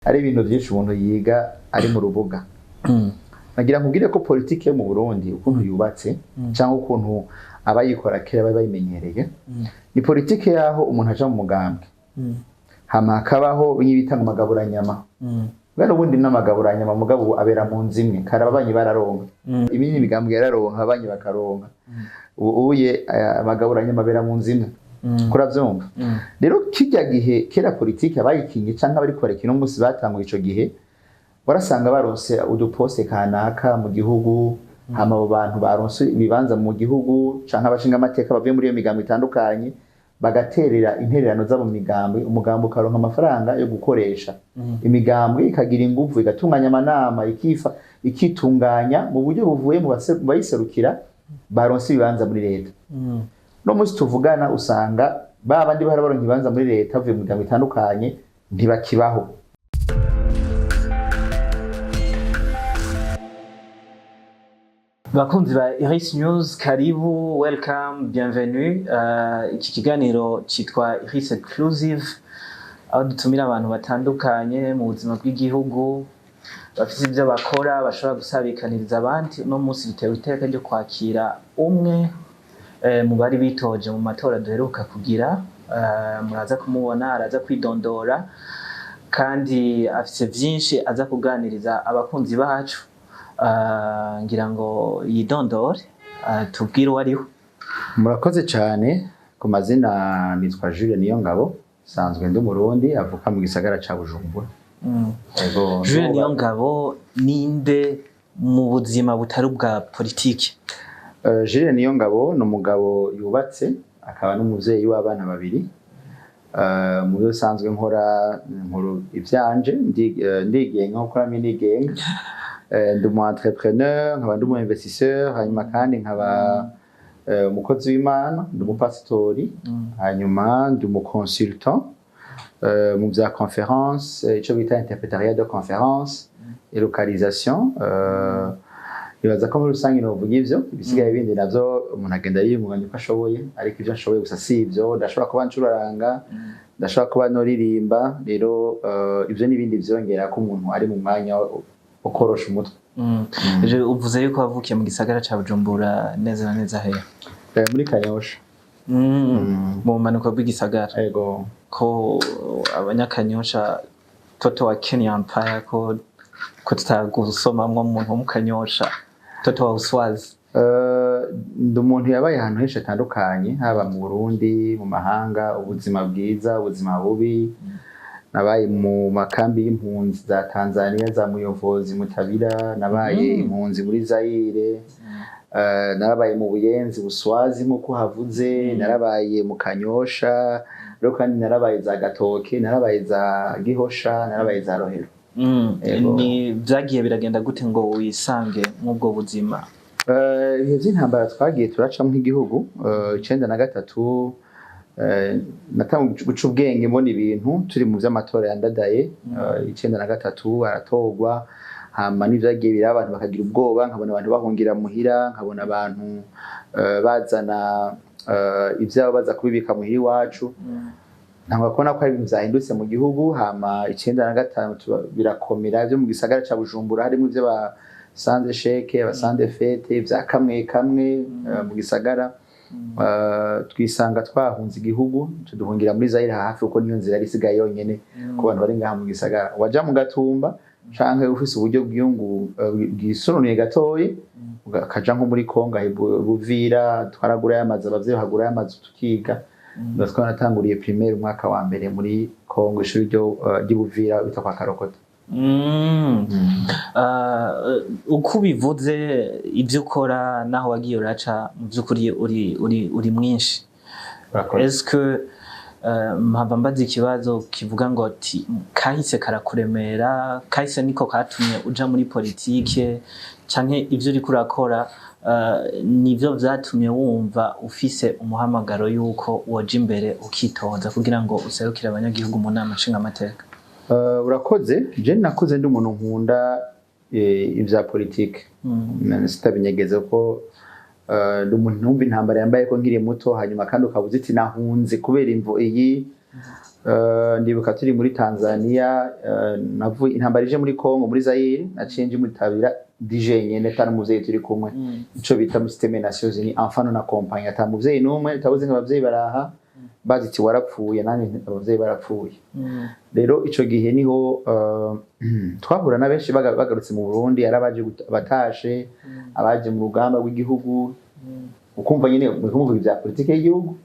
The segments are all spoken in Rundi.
Ari ibintu byinshi umuntu yiga ari mu rubuga. Nagira nkubwire ko politiki yo mu Burundi, ukuntu yubatse cyangwa ukuntu abayikora kera bari bayimenyereye, ni politiki yaho umuntu aja mu mugambwe, hama hakabaho bimwe bita ngo amagaburanyama. Bwana, ubundi n'amagaburanyama, mugabo ubu abera mu nzu imwe. Kare ababanyi bararonka ibindi, imigambwe yararonka, ababanyi bakaronka. Ubu uye amagaburanyama abera mu nzu imwe, kuravyumva? Rero kirya gihe kera, politiki abayikinye canke abariko barakina umunsi batanguye ico gihe, warasanga baronse uduposte kanaka mu gihugu. Hama abo bantu baronse ibibanza mu gihugu canke abashinga amateka bavuye muri iyo migambo itandukanye, bagaterera intererano zabo mu migambwe, umugambi ukaronka amafaranga yo gukoresha, imigambwe ikagira inguvu, igatunganya amanama, ikifa, ikitunganya mu buryo buvuye mu bayiserukira baronse ibibanza muri leta. No munsi tuvugana, usanga ba bandi bahora baronka ibibanza muri leta bavuye mu miryango itandukanye ntibakibaho. Bakunzi ba Iris News, karibu, welcome, bienvenue. Iki kiganiro citwa Iris Exclusive, aho dutumira abantu batandukanye mu buzima bw'igihugu, bafise ivyo bakora bashobora gusabikaniriza abandi. Uno munsi dutewe iteka ryo kwakira umwe mu bari bitoje mu matora duheruka kugira. Muraza kumubona, araza kwidondora, kandi afise vyinshi aza kuganiriza abakunzi bacu. Ngira ngo yidondore, tubwire uwo ariwe. Murakoze cyane. Ku mazina nitwa Jules Niyongabo, sanzwe ndi Umurundi avuka mu gisagara ca Bujumbura. Ego. Jules Niyongabo ninde mu buzima butari ubwa politiki? Jules Niyongabo ni umugabo yubatse, akaba n'umuvyeyi w'abana babiri. Mu byo nsanzwe nkora, nkuru ivyanje, ndigenga, nko kuramo ndigenga. Ndi umu entrepreneur, nkaba ndi umu investisseur, hanyuma kandi nkaba umukozi w'Imana, ndi umupasitori, hanyuma ndi umu consultant mu bya conférence, ico bita interprétariat de conférence et localisation. Nibaza ko muri rusange novuga ivyo. Ibisigaye bindi navyo umuntu agenda yiyungunganya uko ashoboye, ariko ivyo nshoboye gusa si ivyo. Ndashobora kuba ncuraranga, ndashobora kuba noririmba. Rero ivyo n'ibindi vyongera ko umuntu ari mu mwanya wo korosha umutwe. Uvuze yuko wavukiye mu gisagara ca Bujumbura, neza na neza hehe? Muri Kanyosha. Mu bumanuko bw'igisagara? Ego. Ko abanyakanyosha, toto wa Kenya Empire, ko tutagusomamwo umuntu wo mu Kanyosha, toto wa Uswazi? Ndi umuntu yabaye ahantu henshi hatandukanye, haba mu Burundi, mu mahanga, ubuzima bwiza, ubuzima bubi. Nabaye mu makambi y'impunzi za Tanzania, za Muyovozi, Mutabira. Nabaye impunzi muri Zaire. Narabaye mu Buyenzi, Buswazi nk'uko havuze, narabaye mu Kanyosha, rero kandi narabaye za Gatoke, narabaye za Gihosha, narabaye za Rohero. Ego. Ni vyagiye biragenda gute ngo wisange mw'ubwo buzima? Ibihe vy'intambara twagiye turacamo nk'igihugu, 93, natanguye guca ubwenge mbona ibintu turi mu vy'amatora yandadaye. 93 aratorwa, hama n'ivyagiye biraba, abantu bakagira ubwoba, nkabona abantu bahungira muhira, nkabona abantu bazana ivyabo, baza kubibika muhira iwacu. Ntabwo kubona ko hari ibintu vyahindutse mu gihugu. Hama 95 birakomera vyo mu gisagara ca Bujumbura, harimo ivyo ba sans échec, aba sans défaite, vya kamwe kamwe mu gisagara. Twisanga twahunze igihugu, tuduhungira muri Zaire hafi, kuko niyo nzira yari isigaye yonyene ku bantu bari ngaha mu gisagara. Waja mu Gatumba canke ufise uburyo bwiyungu bwisununuye gatoyi, ukaja nko muri Kongo aho Buvira, twaragurayo amazu, abavyeyi bagurayo amazu, tukiga. Ndetse natanguriye primaire umwaka wa mbere muri Kongo, ishuri ryo ry'i Buvira bita kwa Karokota. Uko ubivuze, ibyo ukora naho wagiye uraca, mu by'ukuri uri mwinshi. Urakoze. Est-ce que mpava mbaza ikibazo kivuga ngo ati kahise karakuremera, kahise niko katumye uja muri politike, canke ivyo uriko urakora nivyo vyatumye wumva ufise umuhamagaro yuko woja imbere ukitoza kugira ngo userukire abanyagihugu mu nama nshingamateka? Urakoze. Je nakuze ndi umuntu nkunda ivya politike. Sitabinyegeze ko ndi umuntu numva intambara yambaye ko nkiri muto, hanyuma kandi ukaba uzi ati nahunze kubera imvo iyi. Ndibuka turi muri Tanzania, navuye intambara ije muri Congo, muri Zaire, naciye nje muri Tabira ndi jenyene, ata n'umuvyeyi turi kumwe. Ico bita muri système Nations Unies, enfant non accompagné, ata muvyeyi n'umwe. Utabuze ngo abavyeyi baraha bazi ati warapfuye, nanjye abavyeyi barapfuye. Rero ico gihe niho twahura na benshi bagarutse mu Burundi, ari abaje batashe, abaje mu rugamba rw'igihugu, ukumva nyine muriko muvuga ibya politike y'igihugu,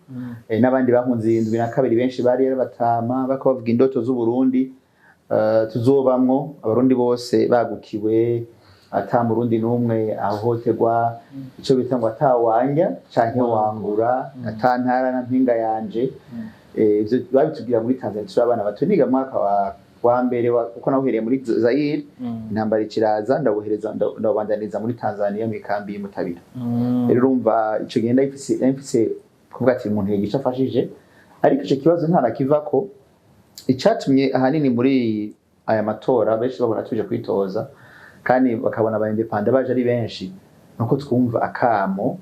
n'abandi bahunze 72, benshi bari batama bako bavuga indoto z'Uburundi tuzobamwo, Abarundi bose bagukiwe, ata Murundi n'umwe ahohoterwa, ico bita ngo atawanja canke wangura, ata ntara na mpinga yanje. Ivyo babitubwira muri Tanzania turi abana bato, niga mu mwaka wa mbere kuko nawuhereye muri Zaire, intambara ikiraza ndawuhereza, ndawubandaniza muri Tanzania mu ikambi y'Imutabira. Rero urumva ico gihe ndayifise kuvuga ati umuntu yigisha afashije, ariko ico kibazo ntarakivako. Icatumye ahanini muri aya matora benshi babona tuje kwitoza kandi bakabona aba indépendants baje ari benshi, nuko twumva akamo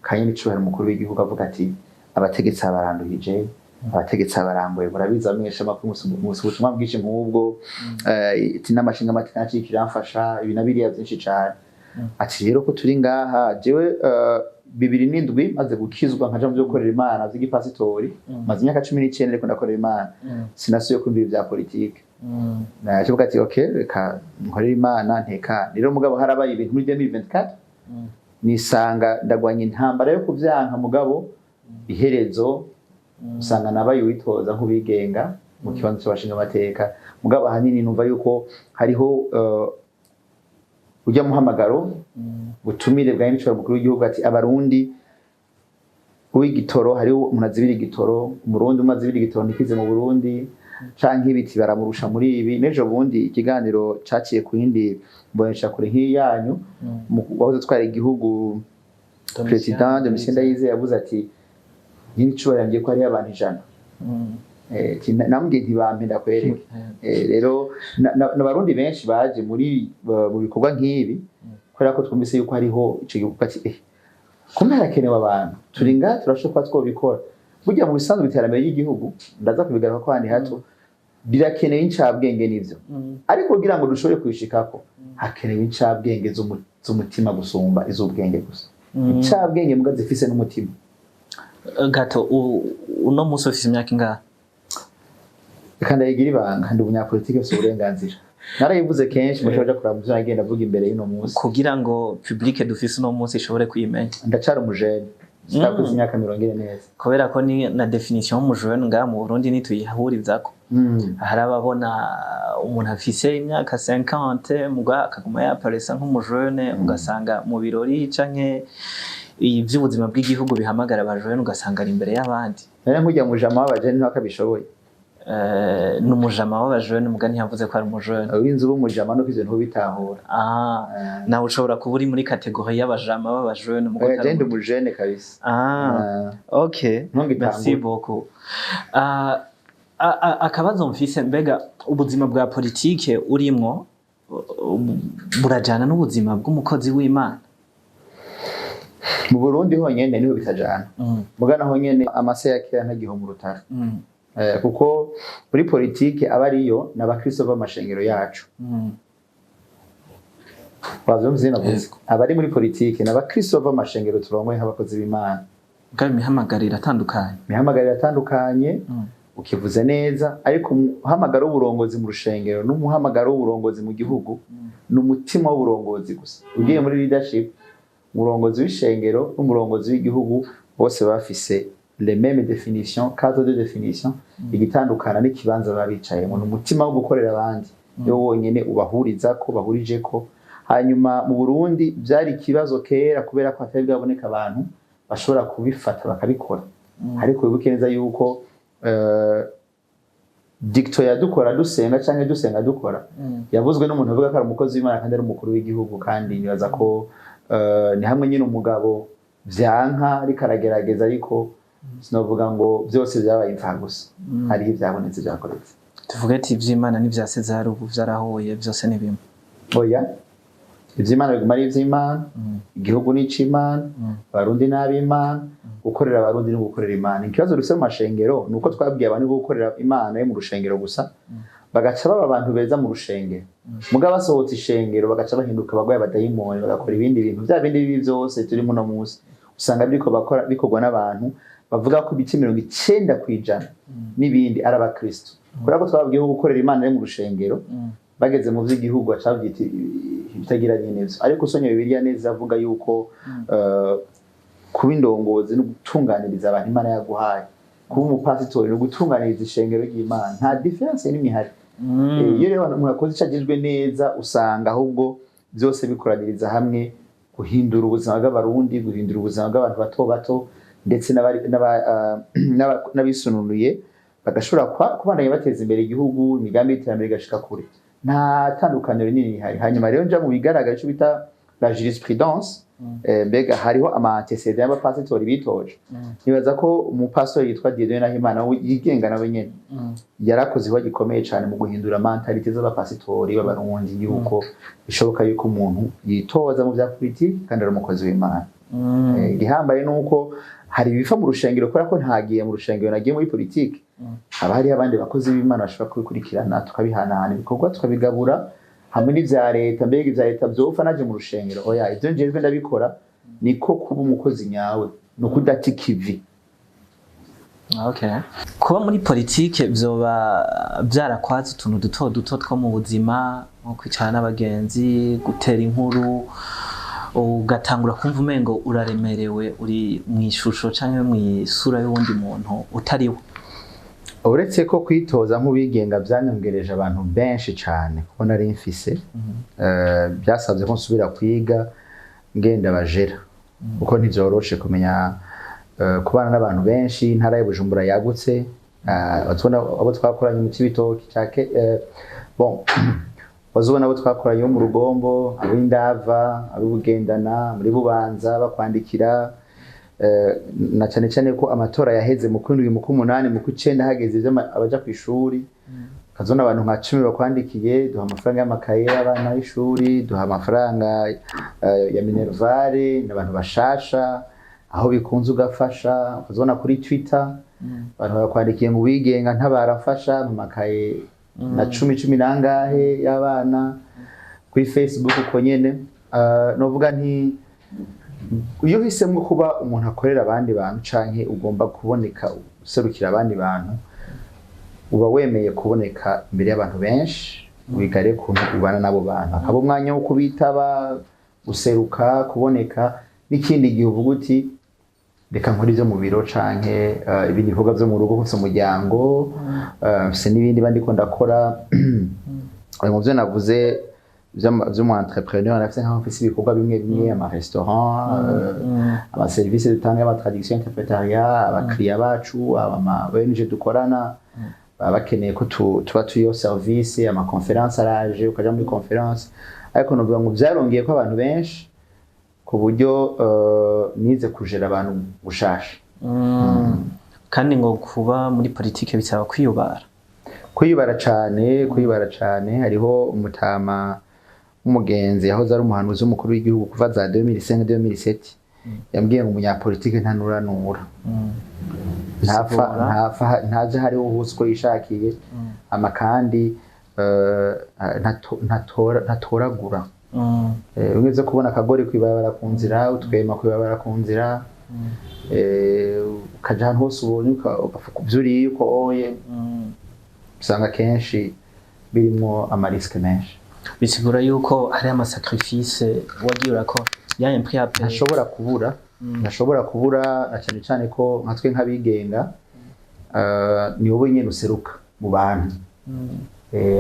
ka nyenicubahiro umukuru w'igihugu avuga ati abategetsi baranduhije, abategetsi barambuye. Murabizi, abamenyesha amakuru musi ubutumwa bwinshi nk'ubwo, ati n'amashinga amateka nacika iramfasha ibi na biriya byinshi cane. Ati rero ko turi ngaha, jewe 2007 maze gukizwa nkaja mu byo gukorera Imana vy'igipasitori, maze imyaka 19 ariko ndakorera Imana, sinasubiye kumvira ibya politike. Navuga ati ok, reka nkorere Imana ntekane. Rero mugabo harabaye ibintu muri 2024, nisanga ndagwanya intambara yo kuvyanka, mugabo iherezo usanga nabaye uwitoza nk'ubigenga mu kibanza cy'abashinga amateka. Mugabo ahanini numva yuko hariho ujya muhamagaro, butumire bwa nyiricubahiro mukuru w'igihugu, ati Abarundi uw'igitoro, hariho umuntu azibira igitoro, Umurundi umwe azibira igitoro ntikize mu Burundi, canke ibiti baramurusha muri ibi. N'ejo bundi ikiganiro caciye ku yindi mboneshakure nk'iyi yanyu, wahoze atwara igihugu, Président Domitien Ndayizeye, yavuze ati nyiricubahiro yambwiye ko hariho abantu 100. Ati, namubwiye ntibampe ndakwereke. Rero n'Abarundi benshi baje muri mu bikorwa nk'ibi kubera ko twumvise yuko hariho ico gihugu, ati kumbe harakenewe abantu, turi ngaha turashobora kuba twobikora. Burya mu bisanzwe iterambere ry'igihugu, ndaza kubigaruka ko handi hato, birakenewe incabwenge n'ivyo, ariko kugira ngo dushobore kubishikako hakenewe incabwenge z'umutima gusumba iz'ubwenge gusa, incabwenge muga zifise n'umutima. Gato, uno munsi ufise imyaka ingahe? Reka ndayigira ibanga, ndi umunyapolitike mfise uburenganzira, narayivuze kenshi, mushobora kuja kuraba muvyo nagenda avuga imbere y'uno munsi. Kugira ngo public dufise uno munsi ishobore kuyimenya. Ndacari umujene, sitakuze imyaka 40 neza. Kubera ko ni na définition y'umujene ngaha mu Burundi ntituyihurizako. Hari ababona umuntu afise imyaka 50 muga akaguma yaparesa nk'umujene, ugasanga mu birori canke ivy'ubuzima bw'igihugu bihamagara abajene, ugasanga ari imbere y'abandi. None nk'urya mujama w'abajene ntiwakabishoboye? Ni umujama w'abajene, muga ntiyavuze ko ari umujene. Urinze uba umujama nuko ivyo ntubitahura. Ah, nawe ushobora kuba uri muri catégorie y'abajama b'abajene muga Oya, utari je ndi umujene kabisa. Ah, ok. Ntungitangure. Merci beaucoup. Ah, akabazo mfise, mbega ubuzima bwa politike urimwo burajana n'ubuzima bw'umukozi w'Imana? Mu Burundi honyene niho bitajana, muga naho nyene amase ya kera ntagiho mu rutaro. Kuko muri politike aba ariyo ni abakristo b'amashengero yacu. Wavyumvise navuze, abari muri politike ni abakristo b'amashengero turongoye nk'abakozi b'Imana. Bwa imihamagariro atandukanye. Imihamagariro atandukanye. Ukivuze neza, ariko umuhamagaro w'uburongozi mu rushengero n'umuhamagaro w'uburongozi mu gihugu ni umutima w'uburongozi gusa. Ugiye muri leadership, umurongozi w'ishengero n'umurongozi w'igihugu bose bafise les mêmes définitions, cadre de définition. Igitandukana n'ikibanza baba bicayemo, ni umutima wo gukorera abandi niwo wonyene ubahuriza ko bahurije ko. Hanyuma mu Burundi byari ikibazo kera kubera ko hatari bwaboneka abantu bashobora kubifata bakabikora, ariko wibuke neza yuko dicton ya "dukora dusenga canke dusenga dukora" yavuzwe n'umuntu avuga ko ari umukozi w'Imana kandi ari umukuru w'igihugu. Kandi nibaza ko ni hamwe nyine umugabo vyanka ariko aragerageza, ariko sinovuga ngo byose byabaye imfagusa, hariho ivyabonetse byakoretse. Tuvuge ati ivy'Imana n'ivya César ubu vyarahuye, byose ni bimwe? Oya. Ivy'Imana biguma ari ivy'Imana. Igihugu ni ic'Imana, Abarundi ni ab'Imana. Gukorera Abarundi ni gukorera Imana. Ikibazo dufise mu mashengero ni uko twabwiye abantu gukorera Imana yo mu rushengero gusa, bagaca baba abantu beza mu rushengero, mugabo basohotse ishengero bagaca bahinduka abagwayi, abadayimoni, bagakora ibindi bintu, vya bindi bibi vyose turi muno munsi. Usanga biriko bakora bikorwa n'abantu bavuga ko ibice 90% n'ibindi ari abakristo, kubera ko twababwiye ko gukorera Imana yo mu rushengero, bageze mu vy'igihugu baca bavyita ibitagira nyene vyo. Ariko usomye Bibiliya neza, avuga yuko kuba indongozi no gutunganiriza abantu Imana yaguhaye, kuba umupasitori no gutunganiriza ishengero ry'Imana, nta différence n'imwe ihari. Iyo rero umuntu akoze ico agejwe neza, usanga ahubwo byose bikoraniriza hamwe guhindura ubuzima bw'Abarundi, guhindura ubuzima bw'abantu bato bato, ndetse n'abisununuye bagashobora kubandanya bateza imbere igihugu, imigambi y'iterambere igashika kure. Nta tandukaniro rinini rihari. Hanyuma rero nja mu bigaragara, ico bita la jurisprudence, mbega hariho ama antécédents y'abapasitori bitoje? Nibaza ko umupasitori yitwa Dieudonné Nahimana we yigenga, nawe nyene yarakoze igikorwa gikomeye cyane mu guhindura mentalité z'abapasitori b'Abarundi, yuko bishoboka yuko umuntu yitoza mu bya politiki kandi ari umukozi w'Imana. Igihambaye ni uko hari ibifa mu rushengero, kubera ko ntagiye mu rushengero, nagiye muri politiki, haba hariho abandi bakozi b'Imana bashobora kubikurikirana, tukabihanahana ibikorwa, tukabigabura hamwe n'ivya leta. Mbega ivya leta vyopfa naje mu rushengero? Oya, ivyo njejwe ndabikora. Niko kuba umukozi nyawe, ni ukudata ikivi. Okay. Kuba muri politike vyoba vyarakwaze utuntu duto duto two mu buzima, nko kwicara n'abagenzi, gutera inkuru, ugatangura kumva umengo uraremerewe, uri mw'ishusho canke mw'isura y'uwundi muntu utari we? Uretse ko kwitoza nk'uwigenga byanyongereje abantu benshi cyane, kuko nari mfise byasabye ko nsubira kwiga ngenda bajera, kuko ntivyoroshe kumenya kubana n'abantu benshi. Intara ya Bujumbura yagutse, abo twakoranye mu Cibitoki cake, bon, wazobona abo twakoranye bo mu Rugombo, ab'Indava, ab'Ubugendana, muri Bubanza, bakwandikira, na cyane cyane ko amatora yaheze mu kwindwi, mu kw'umunani, mu kw'icenda, hageze ivyo abaja kw'ishuri, ukazona abantu nka 10 bakwandikiye: "Duha amafaranga y'amakaye y'abana y'ishuri, duha amafaranga ya minerval." N'abantu bashasha aho bikunze ugafasha. Ukazobona kuri Twitter abantu bakwandikiye ngo: "Uwigenga ntabarafasha mu makaye na cumi, cumi nangahe y'abana." Kuri Facebook uko nyene. Novuga nti iyo uhisemo kuba umuntu akorera abandi bantu canke ugomba kuboneka userukira abandi bantu, uba wemeye kuboneka imbere y'abantu benshi. Wigare kuntu ubana n'abo bantu, hakaba umwanya wo kubitaba, guseruka, kuboneka, n'ikindi gihe uvuga uti: "Reka nkore ivyo mu biro canke ibindi bikorwa vyo mu rugo, mfise umuryango, mfise n'ibindi ndiko ndakora." Mu vyo navuze vy'umu entrepreneur, nafise nkaho mfise ibikorwa bimwe bimwe, ama restaurant, ama service dutanga, ama traduction, interprétariat. Abakiriya bacu, ama ONG dukorana, baba bakeneye ko tuba turiyo service. Ama conférence araje, ukaja muri conférence. Ariko novuga ngo vyarongeye ko abantu benshi, ku buryo nize kujera abantu gushasha. Kandi ngo kuba muri politike bisaba kwiyubara. Kwiyubara cane, kwiyubara cane. Hariho umutama w'umugenzi yahoze ari umuhanuzi w'umukuru w'igihugu kuva za 2005, 2007, yambwiye ngo umunyapolitike ntanuranura, ntapfa. Bisigura? Ntapfa, ntaje hariho hose uko yishakiye. Ama kandi ntatoragura. Bimwe vyo kubona akagori kw'ibarabara ku nzira, utwema kw'ibarabara ku nzira, ukaja ahantu hose ubonye, ugafuka ivyo uriye uko oye, usanga kenshi birimwo ama risques menshi. Bisigura yuko hari ama sacrifice wagiye urakora, y a un prix à payer. Ntashobora kubura, ntashobora kubura, na cyane cyane ko nka twe nk'abigenga, ni wowe nyene useruka mu bantu.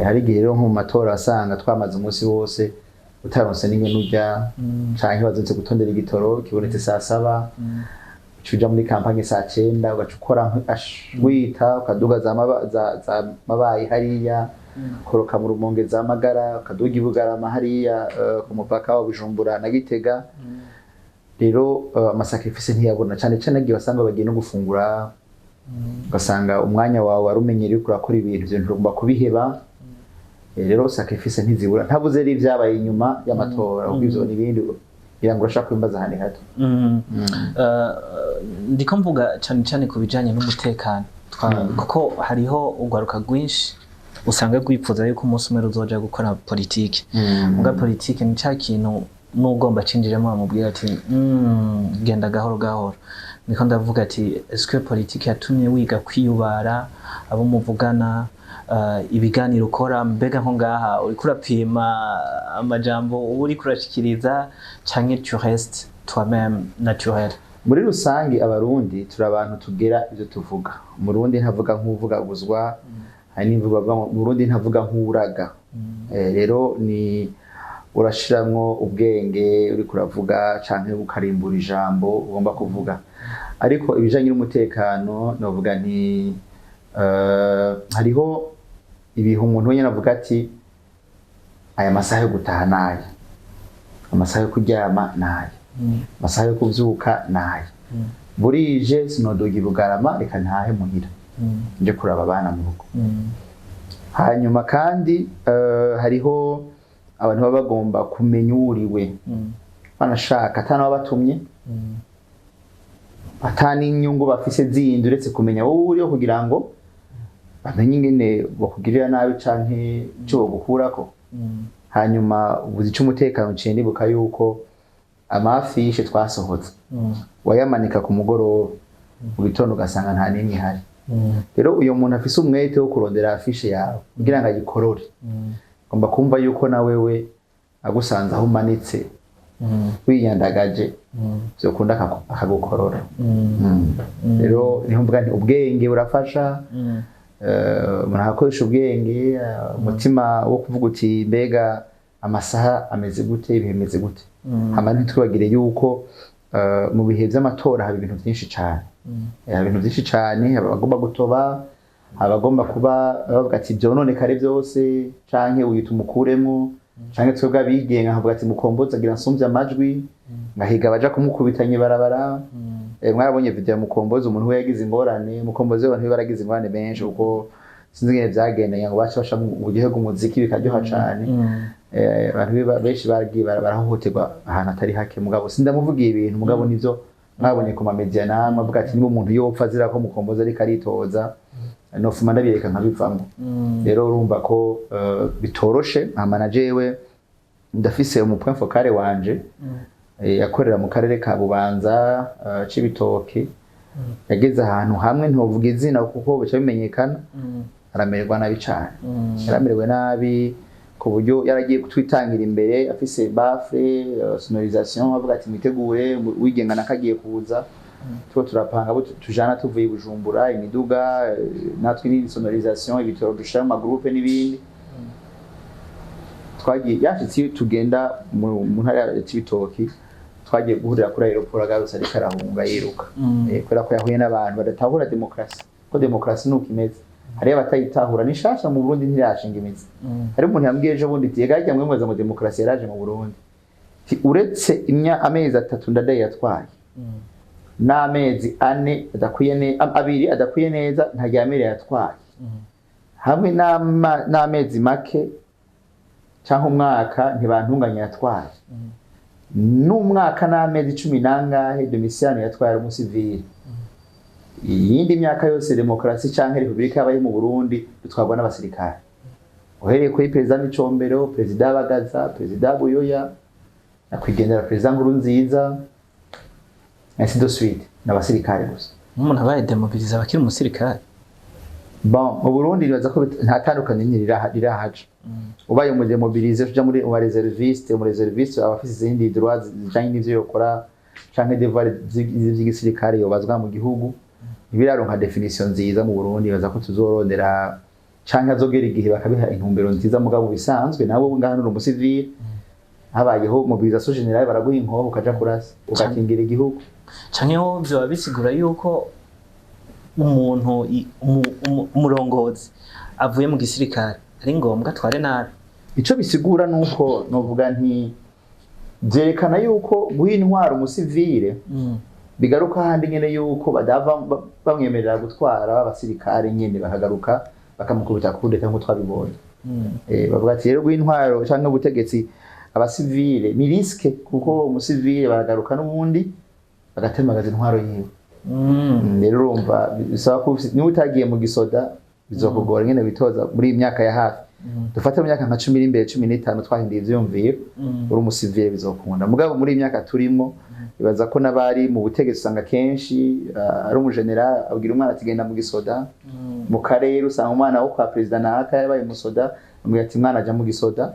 Hari igihe rero nko mu matora wasanga twamaze umunsi wose utaronse n'ingene urya, canke wazindutse gutondera igitoro kibonetse saa 7, uca uja muri campagne saa 9, ugaca ukora wita ukaduga za Mabayi hariya, koroka mu Rumonge, za Magara, ukaduga i Bugarama hariya, ku mupaka wa Bujumbura na Gitega. Rero ama sacrifice ntiyabona, cyane cyane igihe wasanga bagiye no gufungura, ugasanga umwanya wawe wari umenyereye uriko urakora ibintu, ivyo ntugomba kubiheba. Rero sacrifice ntizibura, ntabuze ari ibyabaye inyuma y'amatora, kuko ivyo n'ibindi ngira ngo urashaka kwimbaza ahandi hato. Ndiko mvuga cane cane ku bijanye n'umutekano, kuko hariho urwaruka rwinshi usanga rwipfuza yuko umunsi umwe ruzoja gukora politike. Muga politike ni ca kintu n'ugomba cinjiremo bamubwira ati: "Genda gahoro gahoro." Niko ndavuga ati: "Est-ce que politike yatumye wiga kwiyubara abo muvugana, ibiganiro ukora? Mbega nko ngaha uriko urapima amajambo uba uriko urashikiriza, canke tu restes toi-même naturel?" Muri rusange, Abarundi turi abantu tugera ivyo tuvuga. Umurundi ntavuga nk'uvugaguzwa, hari n'imvugo bavuga ngo Umurundi ntavuga nk'uraga. Rero ni urashiramwo ubwenge uriko uravuga, canke ukarimbura ijambo ugomba kuvuga. Ariko ibijanye n'umutekano, novuga nti hariho ibihe umuntu wenyene avuga ati: "Aya masaha yo gutaha naya, amasaha yo kuryama naya, amasaha yo kuvyuka naya. Burije sinodoga i Bugarama, reka ntahe muhira nje kuraba abana mu rugo." Hanyuma kandi hariho abantu baba bagomba kumenya uwuriwe, banashaka atanababatumye, ata n'inyungu bafise zindi uretse kumenya wowe uriho, kugira ngo bamenye ingene bakugirira nabi canke ico bogukurako. Hanyuma ubuzi c'umutekano, nciye ndibuka yuko ama affiches twasohotse wayamanika ku mugoroba, mu gitondo ugasanga nta n'imwe ihari. Rero uyo muntu afise umwete wo kurondera affiche yawe kugira ngo ayikorore, ugomba kumva yuko na wewe agusanze aho umanitse wiyandagaje, vyokunda akagukorora. Rero niho mvuga nti ubwenge burafasha. Umuntu agakoresha ubwenge, umutima wo kuvuga uti: "Mbega amasaha ameze gute? Ibihe bimeze gute?" Hama ntitwibagire yuko mu bihe vy'amatora haba ibintu vyinshi cane. Haba ibintu vyinshi cane, haba abagomba gutoba, haba abagomba kuba bavuga ati vyononekare vyose, canke uyu tumukuremwo, canke twebwe abigenga nkavuga ati Mukombozi agira nsumvye amajwi, ngahiga abaja kumukubitanya ibarabara. Mwarabonye video ya Mukombozi, umuntu we yagize ingorane. Mukombozi, abantu be baragize ingorane benshi, kuko sinzi ingene vyagendanye ngo bace basha mu buryohe bw'umuziki bikaryoha cane. Abantu benshi baragiye barahohoterwa ahantu atari hake. Mugabo sindamuvugiye ibintu, mugabo nivyo mwabonye ku mamedia namwe, avuga ati niba umuntu yopfa azira ko Mukombozi ariko aritoza, nofuma ndabireka nkabivamwo. Rero urumva ko bitoroshe. Hama na jewe ndafise umu point focal wanje, yakorera mu karere ka Bubanza, Cibitoke. Yageze ahantu hamwe, ntovuga izina kuko bica bimenyekana, aramererwa nabi cane. Yaramerewe nabi ku buryo yaragiye kutwitangira imbere afise baffle, sonorisation, avuga ati: "Mwitegure, wigenga nakagiye kuza." Tuba turapanga abo tujana tuvuye i Bujumbura, imiduga, natwe ni sonorisation, ibitoro dushira mu ma groupes n'ibindi. Twagiye yashitse iyo tugenda mu ntara ya Cibitoki, twagiye guhurira kuri aéroport agarutse ariko arahunga yiruka. Kubera ko yahuye n'abantu badatahura demokarasi, ko demokarasi nuko imeze, hariyo abatayitahura, ni nshasha mu Burundi, ntirashinga imizi. Hari umuntu yambwiye ejo bundi ati: "Ega mwe mubaza ngo demokarasi yaraje mu Burundi." Ati: "Uretse amezi 3 Ndadaye yatwaye n'amezi 4 adakwiye 2 adakwiye neza Ntaryamire yatwaye, hamwe n'amezi make cyangwa umwaka Ntibantunganya yatwaye, n'umwaka n'amezi cumi n'angahe Domitiyano yatwaye ari umusivili, iyindi myaka yose demokarasi canke repubulika yabaye mu Burundi dutwarwa n'abasirikare, uhereye kuri perezida Micombero, perezida Bagaza, perezida Buyoya, nyakwigendera perezida Nkurunziza, ainsi de suite, n'abasirikare gusa." Nk'umuntu abaye démobilisé aba akiri umusirikare? Bon, mu Burundi nibaza ko nta tandukaniro rirahaca. Ubaye umu démobilisé uja muri mu réserviste, mu réserviste aba afise izindi droits zijanye n'ivyo yokora canke devoir vy'igisirikare yobazwa mu gihugu. Ntibiraronka définition nziza mu Burundi, baza ko tuzorondera canke azogera igihe bakabiha intumbero nziza. Mugabo bisanzwe nawe ngaha uri umusivile, habayeho mobilisation générale, baraguha inkoho ukaja kurasa ugakingira igihugu. Canke ho vyoba bisigura yuko umuntu umurongozi avuye mu gisirikare ari ngombwa atware nabi? Ico bisigura nuko novuga nti vyerekana yuko guha intwaro umusivile bigaruka handi nyene yuko badava bamwemerera gutwara, abasirikare nyene bakagaruka bakamukubita kudeta nkuko twabibonye. Bavuga ati rero rw'intwaro cyangwa ubutegetsi abasivile ni risque, kuko umusivile baragaruka n'ubundi bagatemagaza intwaro yiwe. Rero urumva bisaba ko niba utagiye mu gisoda bizokugora nyene witoza muri iyi myaka ya hafi. Dufate mu myaka nka 10 iri imbere, 15, twahinduye ivyiyumviro, uri umusivile bizokunda. Mugabo muri iyi myaka turimo, ibaza ko n'abari mu butegetsi usanga kenshi ari umujenerali abwira umwana ati: "Genda mu gisoda." Mu karere usanga umwana wo kwa perezida naka yabaye umusoda, amubwira ati: "Mwana, aja mu gisoda,"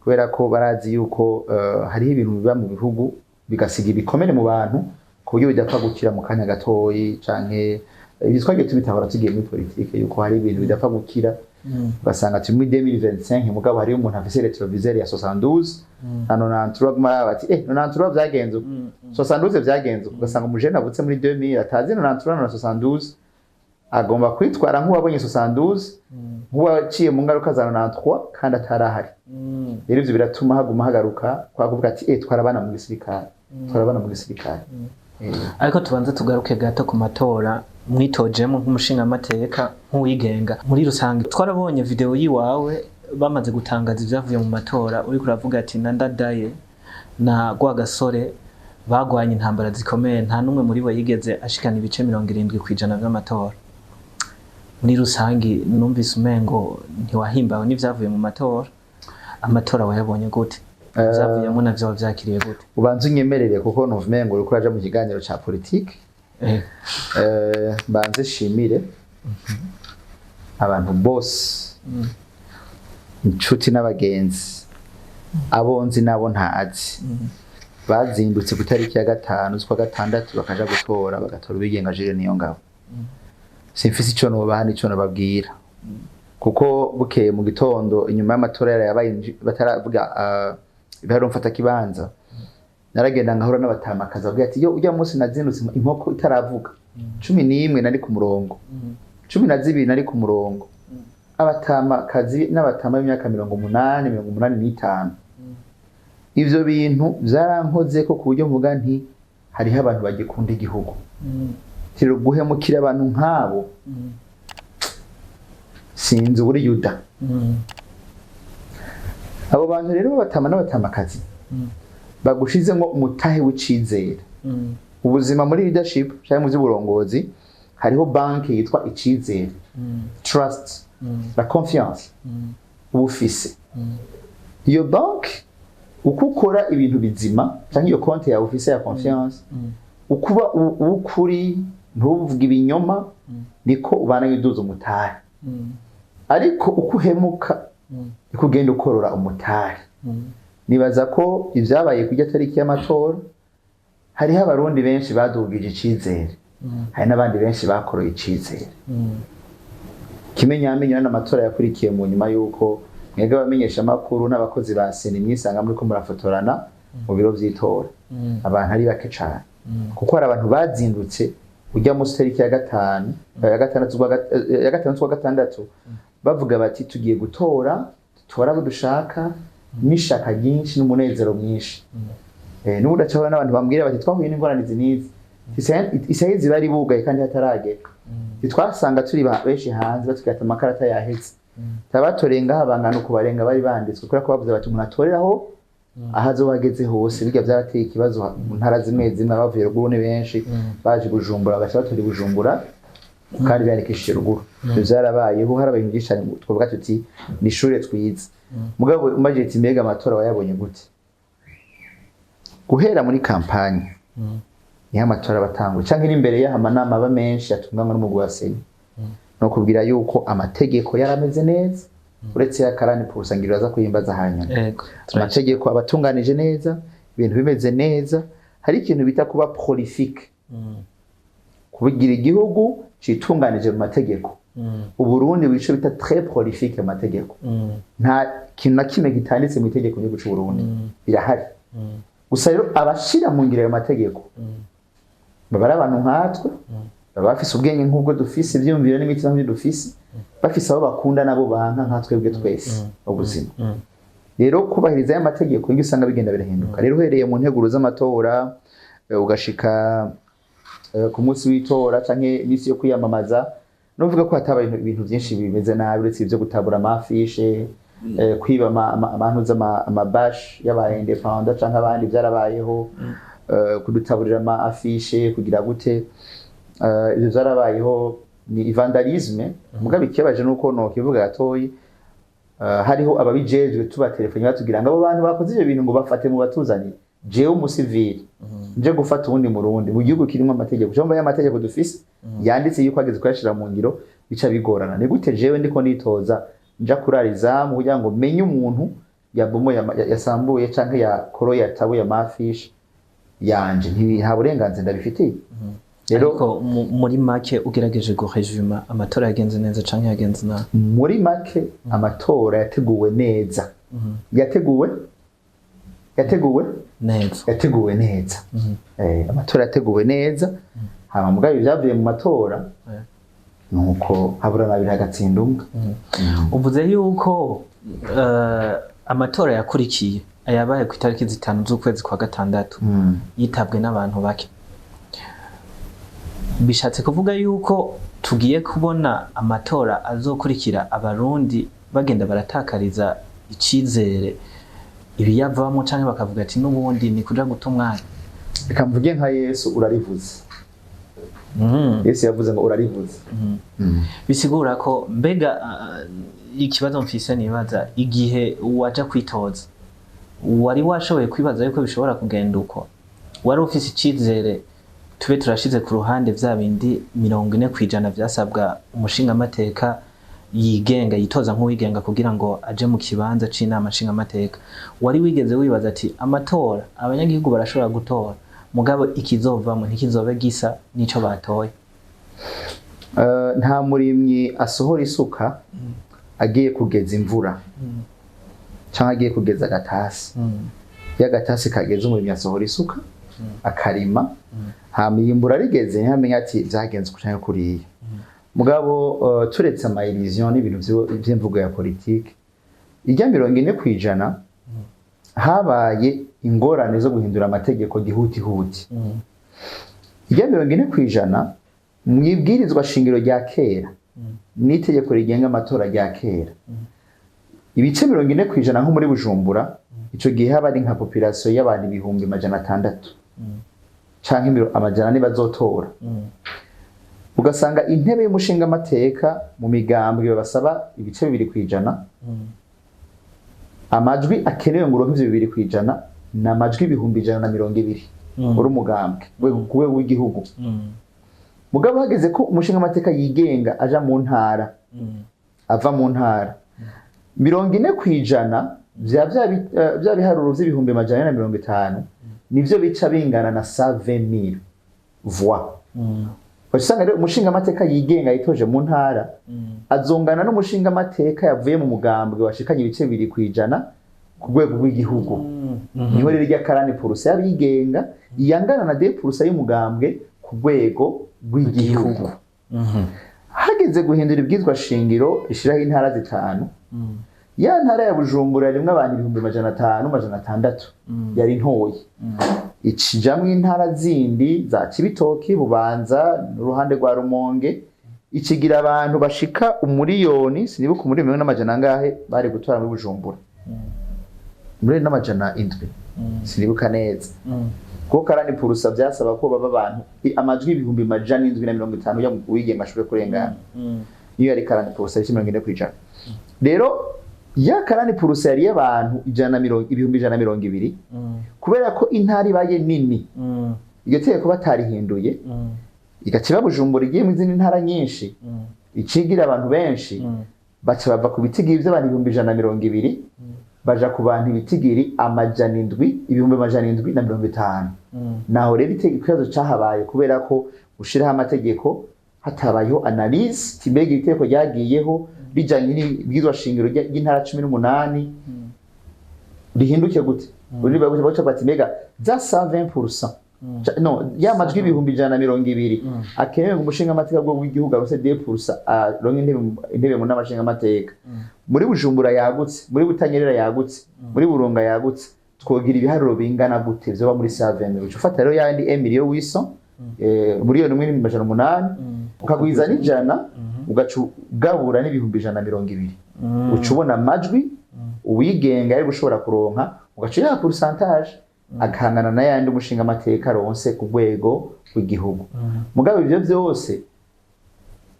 kubera ko barazi yuko hariho ibintu biba mu bihugu bigasiga ibikomere mu bantu ku buryo bidapfa gukira mu kanya gatoyi. Canke ibyo twagiye tubitahura tugiye muri politike, yuko hari ibintu bidapfa gukira, ugasanga turi muri 2025, mugabo hariyo umuntu afise rétroviseur ya 72 na 93, aguma araba ati: "Eh, 93 vyagenze uko, 72 vyagenze uko." Ugasanga umujene avutse muri 2000 atazi 93 na 72, agomba kwitwara nk'uwabonye 72, nk'uwaciye mu ngaruka za 93 kandi atarahari. Rero ivyo biratuma haguma hagaruka kwa kuvuga ati: "Eh, twarabana mu gisirikare, twarabana mu gisirikare." Ariko tubanze tugaruke gato ku matora mwitojemo nk'umushingamateka nk'uwigenga. Muri rusange twarabonye video yiwawe bamaze gutangaza ibyavuye mu matora, uriko uravuga ati: "Na Ndadaye na Rwagasore bagwanye intambara zikomeye, nta n'umwe muri bo yigeze ashikana ibice 70% vy'amatora." Muri rusange numvise umengo ntiwahimbawe n'ivyavuye mu matora. Amatora wayabonye gute? Ivyavuyemo navyo wavyakiriye gute? Ubanza unyemerere, kuko numva umengo uriko uraja mu kiganiro ca politike. Mbanze shimire abantu bose, inshuti n'abagenzi, abo nzi n'abo ntazi, bazindutse ku itariki ya 5 z'ukwa gatandatu bakaja gutora, bagatora uwigenga Jules Niyongabo. Simfise ico nobaha n'ico nobabwira, kuko bukeye mu gitondo inyuma y'amatora yarayabaye, bataravuga ibiharuro mfata kibanza, naragenda ngahura n'abatamakazi bavuga ati: "Yo, ujya munsi nazindutse inkoko itaravuga, 11 nari ku murongo, 12 nari ku murongo." Abatamakazi n'abatama b'imyaka 80, 85. Ivyo bintu vyarankoze ko ku buryo mvuga nti hariho abantu bagikunda igihugu. Rero guhemukira abantu nk'abo, sinzi uri Yuda. Abo bantu rero b'abatama n'abatamakazi bagushizemo umutahe w'icizere. Ubuzima muri leadership cyangwa mu by'uburongozi, hariho banki yitwa icizere, trust, la confiance. Uba ufise iyo banki, uko ukora ibintu bizima, cyangwa iyo konti yawe ufise ya confiance, ukuba uw'ukuri, ntuvuge ibinyoma, niko ubana widuza umutahe. Ariko uko uhemuka, niko ugenda ukorora umutahe. Nibaza ko ibyabaye ku tariki y'amatora, hariho Abarundi benshi badugije icizere, hari n'abandi benshi bakoroye icizere. Kimenyamenya n'amatora yakurikiye mu nyuma y'uko mwebwe abamenyeshamakuru n'abakozi ba CENI mwisanga muri ko murafotorana mu biro vy'itora, abantu ari bake cane, kuko hari abantu bazindutse ujya munsi tariki ya 5, ya gatandatu ya 5 z'ukwa gatandatu, bavuga bati: "Tugiye gutora, dutora abo dushaka," n'ishaka ryinshi n'umunezero mwinshi. N'ubu ndacabona n'abantu bambwira bati: "Twahuye n'ingorane izi n'izi, isaha izi bari bugaye kandi hataragera, ntitwasanga turi benshi hanze, batubwira ati amakarata yaheze, tabatoreye ngaha bangana uku barenga bari banditswe," kubera ko bavuze bati umuntu atoreraho aho azoba ageze hose. Bijya byarateye ikibazo mu ntara zimwe zimwe, abavuye ruguru ni benshi baje Bujumbura, bagaca batora i Bujumbura kandi biyandikishije ruguru. Ivyo vyarabayeho, harabaye ibintu byinshi cane. Twavuga tuti ni ishure twize. Mugabo umbajije ati: "Mbega amatora wayabonye gute?" Guhera muri campagne niho amatora abatanguye, canke n'imbere y'aho amanama aba menshi atunganywa n'umugwi wa CENI, no kubwira yuko amategeko yarameze neza, uretse ya karani pusa ngira aza kuyimbaza hanyuma. Amategeko abatunganije neza, ibintu bimeze neza. Hari ikintu bita kuba prolifique, kubigira igihugu citunganije mu mategeko. Uburundi wico bita très prolifique mu mategeko. Nta kintu na kimwe kitanditse mu itegeko ry'igihugu c'u Burundi, birahari gusa. Rero abashira mu ngiro ayo mategeko baba ari abantu nkatwe, baba bafise ubwenge nk'ubwo dufise, ivyiyumviro n'imitima nk'ibyo dufise, bafise abo bakunda nabo banka nka twebwe twese ubuzima. Rero kubahiriza aya mategeko nibyo usanga bigenda birahinduka. Rero uhereye mu nteguro z'amatora, ugashika ku munsi w'itora canke iminsi yo kwiyamamaza. Novuga ko hatabaye ibintu byinshi bimeze nabi, uretse ibyo gutabura ama affiches, kwiba amantu ama bâches y'aba indépendants canke abandi, byarabayeho, kudutaburira ama affiches, kugira gute, ibyo byarabayeho, ni vandalisme. Mugabo ikibabaje nuko nokivuga gatoyi, hariho ababijejwe tuba telefone batubwira ngo abo bantu bakoze ivyo bintu ngo bafate mu batuzanire. Jewe umusivili nje gufata uwundi Murundi mu gihugu kirimo amategeko, cyangwa y'amategeko dufise yanditse yuko ageze kuyashira mu ngiro, bica bigorana. Ni gute jewe ndiko nitoza nja kurara izamu kugira ngo menye umuntu yabomo yasambuye canke yakoroye, yatabuye ama affiches yanje? Nta burenganzira ndabifitiye rero. Ariko muri make, ugerageje gu résumer, amatora yagenze neza canke yagenze nabi? Muri make, amatora yateguwe neza, yateguwe neza. Yateguwe neza. Amatora yateguwe neza. Hama mugabo ibyavuye mu matora nuko habura babiri hagatsinda umwe. Uvuze yuko amatora yakurikiye ayabaye ku itariki 5 z'ukwezi kwa gatandatu yitabwe n'abantu bake. Bishatse kuvuga yuko tugiye kubona amatora azokurikira Abarundi bagenda baratakariza icizere ibiyavamo, canke bakavuga ati n'ubundi ni kuja guta umwanya? Reka mvuge nka Yesu: "Urarivuze." Yesu yavuze ngo "Urarivuze." Bisigura ko mbega, ikibazo mfise nibaza, igihe waja kwitoza wari washoboye kwibaza yuko bishobora kugenda uko? Wari ufise icizere, tube turashize ku ruhande vya bindi 40% vyasabwa umushingamateka yigenga, yitoza nk'uwigenga kugira ngo aje mu kibanza c'inama nshingamateka, wari wigeze wibaza ati amatora abanyagihugu barashobora gutora, mugabo ikizovamo ntikizobe gisa n'ico batoye? Nta murimyi asohora isuka agiye kugeza imvura cyangwa agiye kugeza agatasi. Iyo agatasi kageze, umurimyi asohora isuka akarima, hama iyimbura rigeze niho amenya ati vyagenze uku canke kuriya. Mugabo turetse ama illusions n'ibintu vy'imvugo ya politike, irya 40%, habaye ingorane zo guhindura amategeko gihutihuti. Irya 40%, mu ibwirizwa shingiro rya kera n'itegeko rigenga amatora rya kera, ibice 40%, nko muri Bujumbura ico gihe haba ari nka population y'abantu 600,000 canke 400 bazotora, ugasanga intebe y'umushingamateka mu migambwe babasaba ibice 2%. Amajwi akenewe ngo uronke ivyo 2% ni amajwi 120,000 uri umugambwe ku rwego rw'igihugu. Mugabo hageze ko umushingamateka yigenga aja mu ntara, ava mu ntara, 40% vya biharuro vy'450,000 nivyo bica bingana na 120,000 voix. Usanga rero umushingamateka yigenga yitoje mu ntara azongana n'umushingamateka yavuye mu mugambwe washikanye ibice 2% ku rwego rw'igihugu. Niho rero irya 40% y'abigenga iyangana na 2% y'umugambwe ku rwego rw'igihugu. Hageze guhindura ibwizwa shingiro rishiraho intara zitanu, ya ntara ya Bujumbura yarimwo abantu 500,000, 600,000, yari ntoyi, ikijamwo intara zindi za Cibitoki, Bubanza n'uruhande rwa Rumonge, ikigira abantu bashika 1 miliyoni, sinibuka umuriyoni n'amajana angahe bari gutora muri Bujumbura, 1,7 miliyoni, sinibuka neza, kuko 40% vyasaba ko baba abantu amajwi 750,000 ya uwigenga ashobore kurengana. Niyo yari 40%, ibice 40%. Rero ya 40% yari y'abantu ijana na mirongo 120,000, kubera ko intara ibaye nini, iryo tegeko batarihinduye, igaca iba Bujumbura igiye mu izindi ntara nyinshi, icigira abantu benshi, baca bava ku bitigiri by'abantu 120,000 baja ku bantu ibitigiri 700, 750,000. Naho rero ikibazo cahabaye, kubera ko ushiraho amategeko hatabayeho analyse, mbega itegeko ryagiyeho rijanye n'ibwirizwa shingiro ry'intara 18 rihinduke gute? Uri baca bati mbega za 120%, no ya majwi 120,000 akenewe ngo umushinga amateka w'igihugu aronse 2%, aronke intebe mu nama nshingamateka, muri Bujumbura yagutse, muri Butanyerera yagutse, muri Burunga yagutse, twogira ibiharuro bingana gute vyoba muri 120? Uca ufata rero yandi 1 million 800, 1,8 million, ukagwiza n'ijana. ugaca ugabura n'120,000, uca ubona amajwi uwigenga yari gushobora kuronka, ugaca uyaha pourcentage akangana n'ayandi umushinga amateka aronse ku rwego rw'igihugu. Mugabo ivyo vyose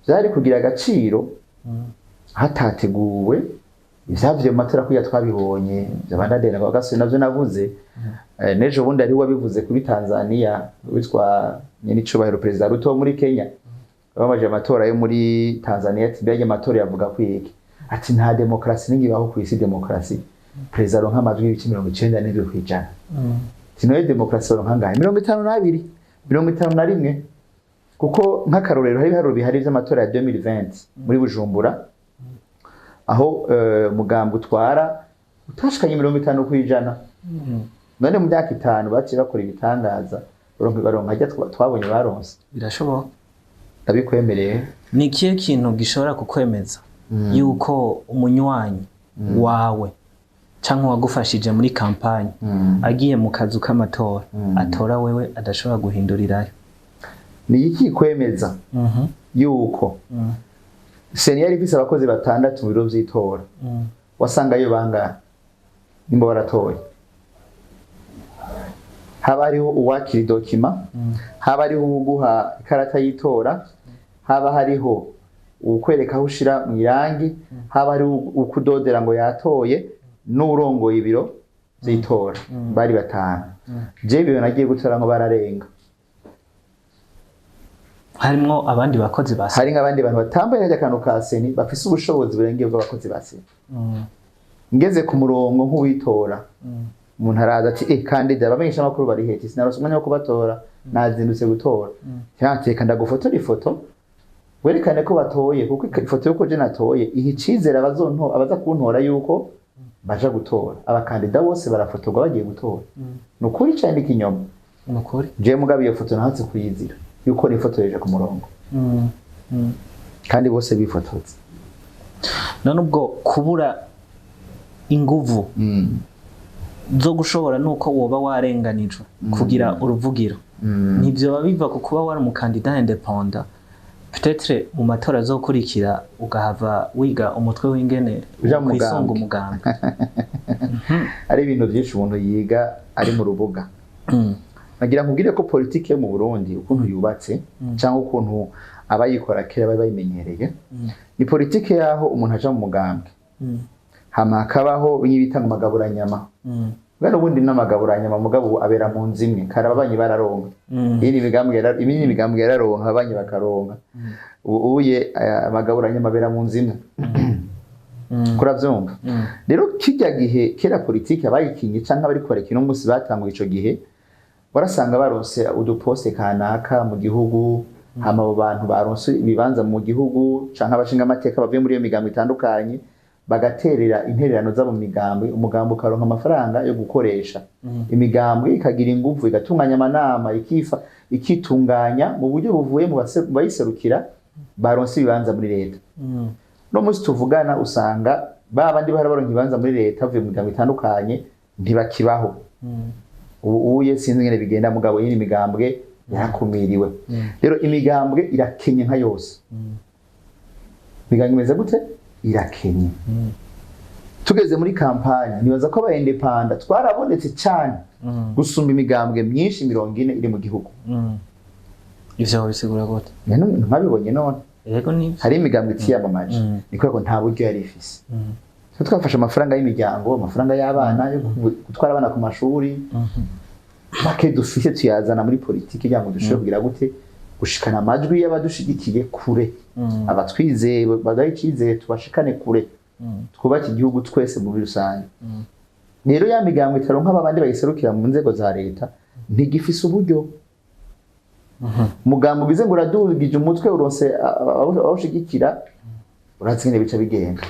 vyari kugira agaciro hatateguwe ivyavuye mu matora kuriya twabibonye vyabandadena kwa gasore navyo navuze. N'ejo bundi hariho uwabivuze kuri Tanzania witwa nyenicubahiro Perezida Ruto wo muri Kenya. Bamaje amatora yo muri Tanzania, ati: "Mbega amatora yavuga kwiki?" Ati: "Nta demokarasi n'ingibaho ku isi, demokarasi perezida aronka amajwi 97%." Sinoye demokarasi baronka angahe? 52, 51. Kuko nk'akarorero, hari ibiharuro bihari vy'amatora ya 2020 muri Bujumbura, aho mugambwe utwara utashikanye 50%. None mu myaka 5 baciye bakora ibitangaza, baronka harya twabonye baronse? Birashoboka. Ndabikwemereye. Ni ikihe kintu gishobora kukwemeza yuko umunywanyi wawe canke uwagufashije muri campagne agiye mu kazu k'amatora atora wewe, adashobora guhindurirayo? Ni iki kwemeza yuko CENI yari ifise abakozi batandatu mu biro vy'itora, wasangayo bangahe nimba waratoye? Haba hariho uwakira document, haba hariho uwuguha ikarata y'itora, haba hariho uwukwereka aho ushira mu irangi, haba hariho ukudodera ngo yatoye, n'uwurongoye ibiro vy'itora. Bari batanu. Jewe ibiro nagiye gutora ngo bararenga. Harimwo abandi bakozi ba Hari nk'abandi bantu batambaye karya kantu ka CENI, bafise ubushobozi burengeye bw'abakozi ba CENI. Ngeze ku murongo nk'uwitora, umuntu araza ati: "Eh, candidat, abamenyesha amakuru bari heti?" "Sinarose umwanya wo kubatora, nazindutse gutora." "Cyateka ndagufotora ifoto werekane ko batoye, kuko ifoto yuko je natoye iha icizere abazonto abaza kuntora yuko baja gutora." Abakandida bose barafotorwa bagiye gutora. Ni ukuri canke ni ikinyoma? Ni ukuri. Jewe mugabo iyo foto nahatse kuyizira yuko nifotoreje ku murongo kandi bose bifotoza. None ubwo kubura inguvu zo gushobora nuko woba warenganijwe kugira uruvugiro, ntibyoba biva ku kuba wari umukandida indépendant? Peut-être mu matora azokurikira ugahava wiga umutwe w'ingene Uja mu kwisunga mugambwe. Umugambwe. Ari ibintu byinshi umuntu yiga ari mu rubuga. Nagira nkubwire ko politiki yo mu Burundi ukuntu yubatse, cyangwa ukuntu abayikora kera bari bayimenyereye, ni politiki y'aho umuntu aja mu mugambwe, hama hakabaho bimwe bita ngo amagaburanyama. Bwa n'ubundi n'amagaburanyama, mugabo ubu abera mu nzu imwe. Kare ababanyi bararonka. Iyi ni imigambwe iyi ni imigambwe yararonka, ababanyi bakaronka. Ubu uye amagaburanyama abera mu nzu imwe. Kuravyumva rero, kirya gihe kera politiki abayikinye canke abari kubarekina umunsi batanguye ico gihe, warasanga baronse uduposte kanaka mu gihugu. Hama abo bantu baronse ibibanza mu gihugu canke abashinga amateka bavuye muri iyo migambo itandukanye bagaterera intererano zabo mu migambwe, umugambi ukaronka amafaranga yo gukoresha, imigambwe ikagira inguvu, igatunganya amanama, ikifa ikitunganya mu buryo buvuye mu bayiserukira baronse ibibanza muri leta. No munsi tuvugana usanga ba bandi bahora baronka ibibanza muri leta bavuye mu miryango itandukanye ntibakibaho. Ubu uye sinzi ingene bigenda, mugabo yini migambwe yarakumiriwe. Rero imigambwe irakenye nka yose. Imigambwe imeze gute? Irakenye. Tugeze muri campagne, nibaza ko aba indépendants twarabonetse cyane gusumba imigambwe myinshi 40 iri mu gihugu. Ivyo bisigura gute? Nkabibonye none. Yego, nivyo. Hari imigambwe itiyamamaje, ni kubera ko nta buryo yari ifise. Twe twafashe amafaranga y'imiryango, amafaranga y'abana yo gutwara abana ku mashuri, make dufise tuyazana muri politiki kugira ngo dushobore kugira gute? Gushikana amajwi y'abadushigikiye kure, abatwizeye baduha icizere tubashikane kure, twubake igihugu twese muri rusange. Rero ya migambwe itaronka abandi bayiserukira mu nzego za leta ntigifise uburyo. Umugambi ugize ngo uradugije umutwe, uronse awushigikira, urazi ingene bica bigenda.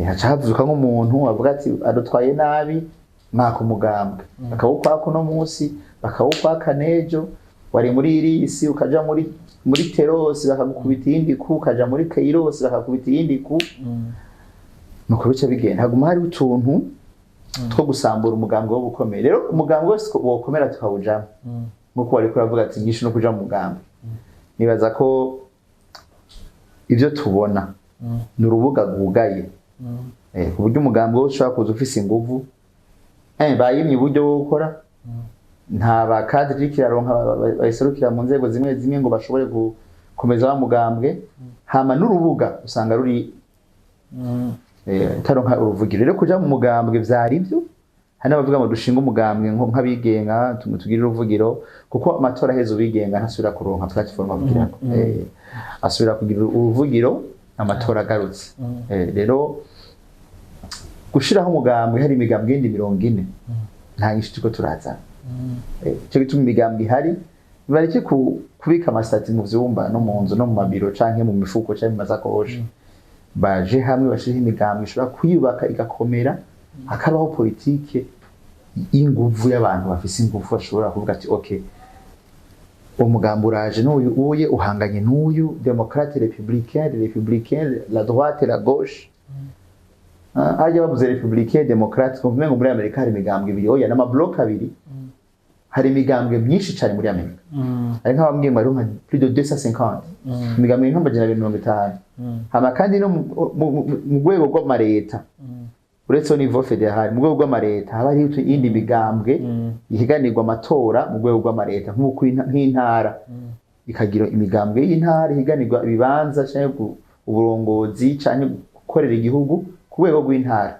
Haca havuka nk'umuntu avuga ati: "Adutwaye nabi," mwaka umugambwe bakawukwaka uno munsi, bakawukwaka n'ejo. Wari muri irisi, ukaja muri terosi bakagukubita iyindi ku, ukaja muri kairosi bakakubita iyindi ku. Nuko bica bigenda, haguma hari utuntu two gusambura umugambi wo gukomera. Rero umugambi wose wokomera tukawujamo, nkuko wariko uravuga ati nyinshi no kuja mu mugambi, nibaza ko Ivyo tubona ni urubuga rwugaye, ku buryo umugambi wose ushobora kuza ufise inguvu, bayimye uburyo bwo gukora, nta ba cadres iriko iraronka bayiserukira mu nzego zimwe zimwe ngo bashobore gukomeza wa mugambwe. Hama n'urubuga usanga ruri utaronka uruvugiro. Rero kuja mu mugambwe vyari byo, hari n'abavuga ngo dushinge umugambwe nk'abigenga, tugire uruvugiro, kuko amatora aheze ubigenga ntasubira kuronka platform avugirako, asubira kugira uruvugiro amatora agarutse. Rero gushiraho umugambwe hari imigambwe yindi 40, nta nyinshi turiko turazana. Ico gituma imigambwe ihari bareke kubika ama statuts mu vyumba no mu nzu no mu mabiro canke mu mifuko canke mu masakoshi, baje hamwe bashireho imigambwe ishobora kwiyubaka igakomera, hakabaho politike y'inguvu y'abantu bafise inguvu, bashobora kuvuga ati: "Okay, uwo mugambi uraje n'uyu uye uhanganye n'uyu, démocrate, républicain, républicain, la droite, la gauche." Ah, harya bavuze républicain, démocrate, twumva umengo muri Amerika hari imigambwe ibiri. Oya, n'ama blocs abiri. Hari imigambwe myinshi cyane muri Amerika. Hari nk'abambwiye ngo hariho nka plus de 250 imigambwe, nka 250. Hama kandi no mu rwego rw'amareta, uretse au niveau fédéral, mu rwego rw'amareta haba hariho iyindi migambwe ihiganirwa amatora mu rwego rw'amareta, nk'uko nk'intara ikagira imigambwe y'intara ihiganirwa ibibanza canke uburongozi canke gukorera igihugu ku rwego rw'intara.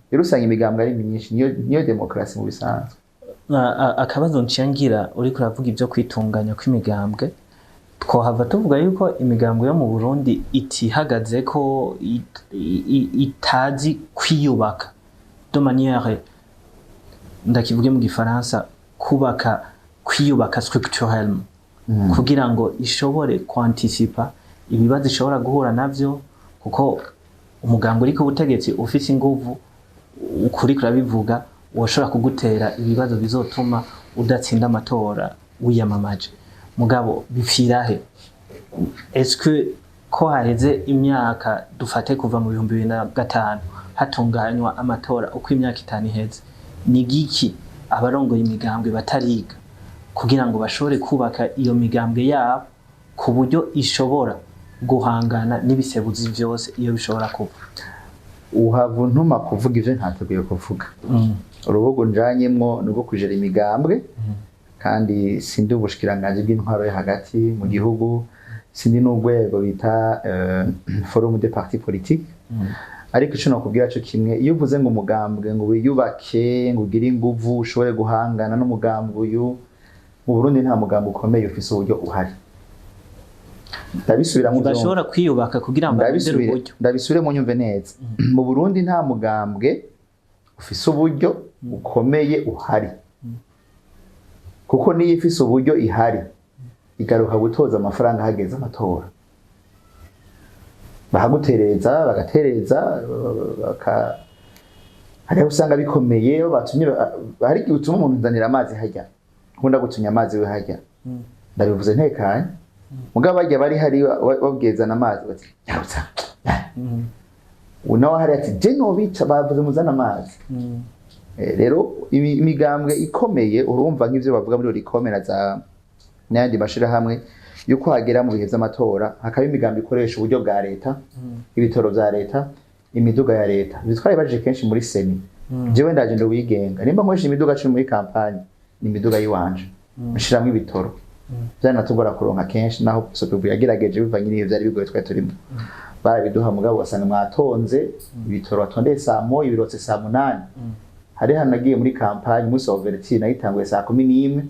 Rero usanga imigambwe ari myinshi, niyo demokarasi mu bisanzwe. Akabazo nshangira, uriko uravuga ibyo kwitunganya kw'imigambwe, twohava tuvuga yuko imigambwe yo mu Burundi itihagaze ko itazi kwiyubaka de manière, ndakivuge mu gifaransa, kubaka, kwiyubaka structurellement, kugira ngo ishobore kwanticipa ibibazo ishobora guhura navyo? Kuko umugambwe uri ku butegetsi ufise inguvu, ukuri kurabivuga, woshobora kugutera ibibazo bizotuma udatsinda amatora wiyamamaje. Mugabo bipfira he? Est-ce que ko haheze imyaka, dufate kuva mu 2005, hatunganywa amatora uko imyaka 5 iheze, ni giki abarongoye imigambwe batariga kugira ngo bashobore kubaka iyo migambwe yabo ku buryo ishobora guhangana n'ibisebuzi vyose iyo bishobora kuba? Uhava untuma kuvuga ivyo ntateguye kuvuga. Urubuga njanyemwo ni urwo kujera imigambwe, kandi sindi ubushikiranganji bw'intwaro yo hagati mu gihugu, sindi n'urwego bita forum des partis politiques. Ariko ico nokubwira co kimwe, iyo uvuze ngo umugambwe ngo wiyubake, ngo ugire inguvu, ushobore guhangana n'umugambwe uyu, mu Burundi nta mugambwe ukomeye ufise uburyo uhari. Ndabisubiramo uvyumve. Bashobora kwiyubaka kugira ngo barondere Ndabisubire, uburyo. ndabisubire mu nyumve neza. Mu Burundi nta mugambwe ufise uburyo ukomeye uhari, kuko niyo ifise uburyo ihari igaruka gutoza amafaranga hageze amatora, bahagutereza, bagatereza, hariho usanga bikomeye iyo batumye. Hari igihe utuma umuntu nzanira amazi hajya, nkunda gutunya amazi we hajya, ndabivuze ntekanye, mugabo barya bari hari babwezana amazi bati: "Nyarutsa." Unawe hari ati: "Je nobica, bavuze muzana amazi." Rero imigambwe ikomeye, urumva nk'ivyo bavuga muri Olucome na za n'ayandi mashirahamwe, yuko hagera mu bihe vy'amatora hakaba imigambi ikoresha uburyo bwa leta, ibitoro vya leta, imiduga ya leta. Ivyo twarabibajije kenshi muri CENI. Jewe ndaje nduwigenga, nimba nkoresha imiduga 10 muri campagne, ni imiduga yiwanje, nshiramwo ibitoro, vyaranatugora kuronka kenshi, naho SOPEBU yagerageje bivanye n'ibihe vyari bigoye twari turimo, barabiduha, mugabo ugasanga mwatonze ibitoro, watondeye saa 1, ibirotse saa 8. Hari hano nagiye muri campagne, umunsi wa ouverture nayitanguye saa 11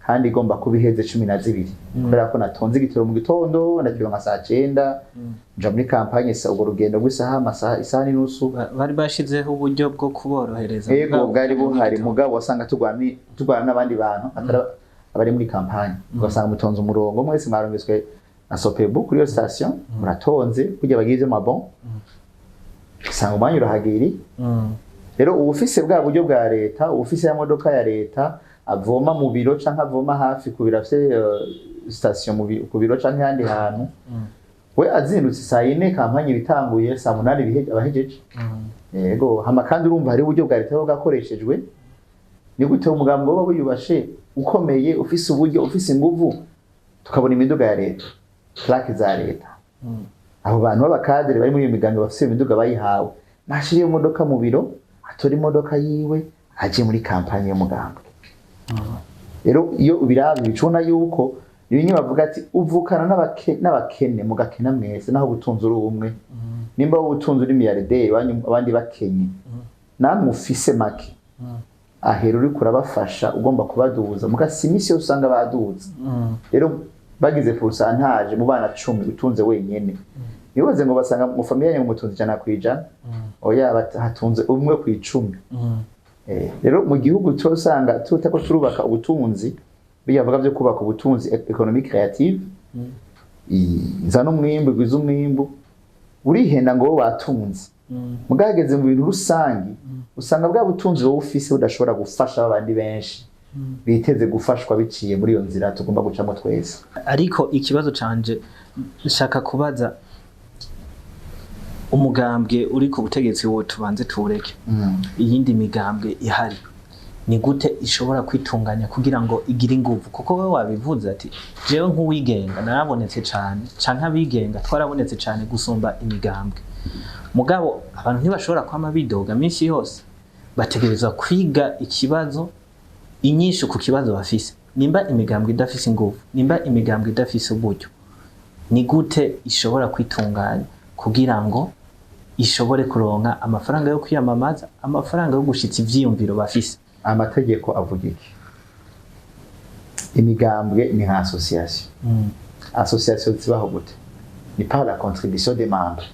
kandi igomba kuba iheze 12, kubera ko natonze igitoro mu gitondo, ndakironka saa 9, nja muri campagne urwo rugendo rw'isaha, amasaha, isaha n'inusu. Bari bashizeho uburyo bwo kuborohereza. Ego. Mugabo Bwari buhari, mugabo wasanga turwana n'abandi bantu atari abari muri campagne, ugasanga mutonze umurongo mwese, mwarungitswe na SOPEBU kuri iyo station, muratonze kurya bagize amabon, usanga umwanya urahagiri. Rero uwufise bwa buryo bwa leta, uwufise ya modoka ya leta, avoma mu biro canke avoma hafi ku biro, afise station ku biro canke ahandi hantu, we azindutse saa 4, campagne ibitanguye saa 8, abahejeje. Yego. Hama kandi urumva hari uburyo bwa leta buba bwakoreshejwe. Ni gute umugambi woba wiyubashe, ukomeye, ufise uburyo, ufise inguvu, tukabona imiduga ya leta, plaque za leta? Abo bantu b'aba cadres bari muri iyo migambi bafise iyo miduga bayihawe, nashira iyo modoka mu biro, atore imodoka yiwe, aje muri campagne y'umugambwe. Rero iyo ubiraba, ubona yuko ni bimwe bavuga ati uvukana n'abakene mugakena mwese, naho ubutunzi uri umwe. Nimba wowe ubutunzi uri milliardaire, abandi bakenye, namwe ufise make, ahera uriko urabafasha, ugomba kubaduza, muga si imisi yose usanga baduza. Rero bagize pourcentage mu bana 10 utunze wenyene, nibaze ngo basanga mu famille yanyu mutunze 100%. Oya, hatunze 1 ku 10. Rero mu gihugu cyosanga tutako turubaka ubutunzi, bijya bavuga byo kubaka ubutunzi, économie créative, izana umwimbu, igwiza umwimbu. Urihenda ngo wowe watunze, mugahageze mu bintu rusangi usanga bwa butunzi wowe ufise budashobora gufasha abandi benshi biteze gufashwa biciye muri iyo nzira tugomba gucamo twese. Ariko ikibazo canje nshaka kubaza, umugambwe uri ku butegetsi wo tubanze tuwureke, iyindi migambwe ihari ni gute ishobora kwitunganya kugira ngo igire inguvu? Kuko wowe wabivuze ati jewe nk'uwigenga narabonetse cane, canke abigenga twarabonetse cane gusumba imigambwe. Mugabo abantu ntibashobora kwama bidoga minsi yose, bategerezwa kwiga ikibazo, inyishu ku kibazo bafise. Nimba imigambwe idafise inguvu, nimba imigambwe idafise uburyo, ni gute ishobora kwitunganya kugira ngo ishobore kuronka amafaranga yo kwiyamamaza, amafaranga yo gushitsa ivyiyumviro bafise? Amategeko avuga iki? Imigambwe ni nka association. Association zibaho gute? Ni par la contribution des membres.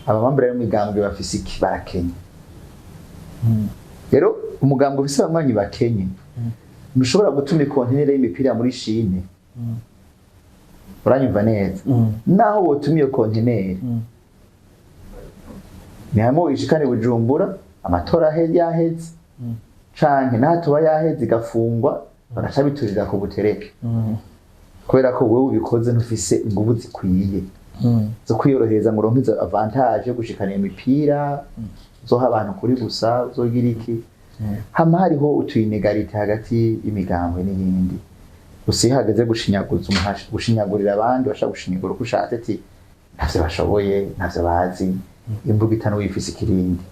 Aba membres y'imigambwe bafise iki? Barakenye. Rero umugambwe ufise abanywanyi bakenye ntushobora gutuma ikontinere y'imipira muri Chine. Uranyumva neza? Naho wotuma iyo kontinere, ni hamwe wishikane Bujumbura amatora yaheze, canke naho tuba yaheze igafungwa, bagaca biturira ku butereke, kubera ko wewe ubikoze ntufise inguvu zikwiye zo kwiyorohereza ngo uronke izo avantage yo gushikana iyo mipira uzoha abantu kuri gusa uzogira iki. Hama hariho utu inégalités hagati y'imigambwe n'iyindi. Gusa iyo hageze gushinyaguza umuntu, gushinyagurira abandi, bashaka gushinyagura uko ushatse, ati ntavyo bashoboye, ntavyo bazi, imbuga itanu wifise ikirindi.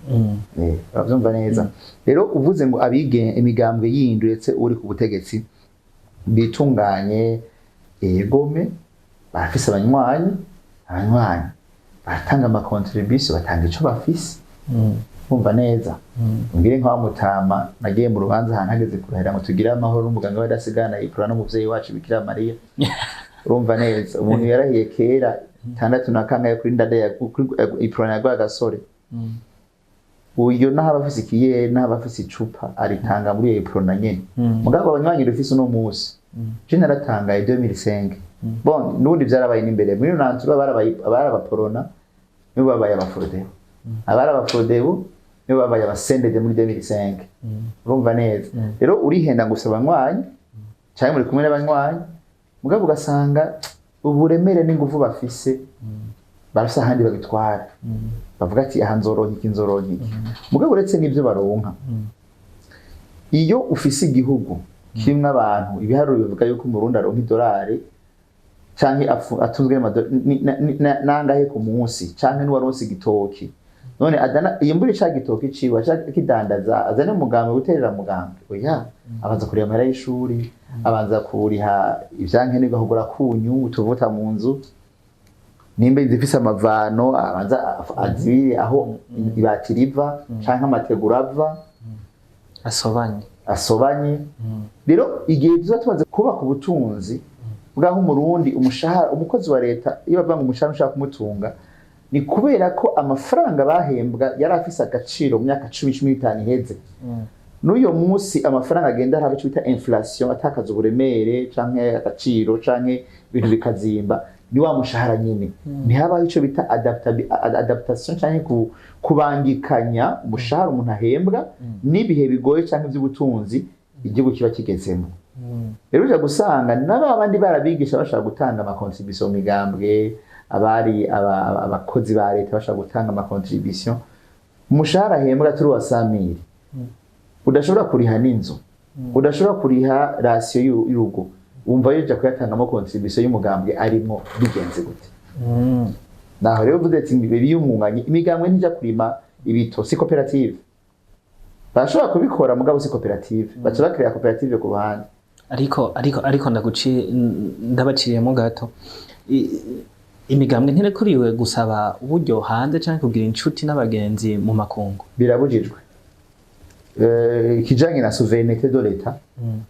Uravyumva neza. Rero uvuze ngo abige imigambwe yindi uretse uri ku butegetsi bitunganye, egome barafise abanywanyi, abanywanyi baratanga ama contributions, batanga ico bafise. Kumva neza, umbwire nka wa mutama nagiye mu rubanza ahantu hageze kurahira ngo tugire amahoro n'umuganga w'adasigana yipura n'umuvyeyi wacu Bikira Mariya. Urumva neza, umuntu yarahiye kera tandatu na kangahe kuri ndada ya kuri iprona ya gasore, uyo naho aba afise ikiyeri, naho aba afise icupa, aritanga muri iyo iprona nyene. Mugabo abanywanyi dufise uno munsi, je naratangaye 2005. Bon, n'ubundi vyarabaye n'imbere muri nantura, barabaye abari abaporona nibo babaye abafrodebu, abari abafrodebu nibo babaye abasendede muri 2005. Urumva neza. Rero urihenda ngo usaba abanywanyi canke muri kumwe n'abanywanyi, mugabo ugasanga uburemere n'inguvu bafise, barafise ahandi babitwara, bavuga ati aha nzoronka iki, nzoronka iki. Mugabo uretse n'ibyo baronka, iyo ufise igihugu kirimwo abantu, ibiharuro bivuga yuko Umurundi aronka idolari canke atunzwe nangahe ku munsi, canke n'uwaronse igitoki, none adana iyo mbura ca gitoki ciwe aca kidandaza azane umugambwe guterera mugambwe? Oya, abanza kuriha amahera y'ishuri, abanza kuriha ivyankenerwa, kugura kunyu utuvuta mu nzu, nimba inzu ifise amavano abanza azibire aho ibati riva canke amategura ava. Asobanye. Asobanye. Rero igihe tuba tumaze kubaka ubutunzi bw'aho Umurundi umushahara, umukozi wa leta, iyo bavuga ngo umushahara ushaka kumutunga, ni kubera ko amafaranga bahembwa yari afise agaciro mu myaka 10, 15 iheze. N'uyo munsi amafaranga agenda araba ico bita inflation, atakaza uburemere canke agaciro, canke ibintu bikazimba, ni wa mushahara nyene. Ntihabaho ico bita adaptation canke kubangikanya umushahara umuntu ahembwa n'ibihe bigoye canke ivy'ubutunzi igihugu kiba kigezemo. Rero uja gusanga n'aba bandi barabigisha bashaka gutanga ama contributions mu migambwe, abari abakozi ba leta bashaka gutanga ama contributions, umushahara ahembwa turi wa samiri udashobora kuriha n'inzu, udashobora kuriha ration y'urugo, wumva yoja kuyatangamo contribution y'umugambwe arimwo bigenze gute? Naho rero uvuze ati biyungunganye, imigambwe ntijya kurima ibito, si koperative. Barashobora kubikora, mugabo si koperative, baca bakreya koperative ku ruhande. Ariko ndabaciriyemo gato. Imigambwe ntirekuriwe gusaba uburyo hanze canke kugira inshuti n'abagenzi mu makungu? Birabujijwe. Ikijanye na souveraineté de l'État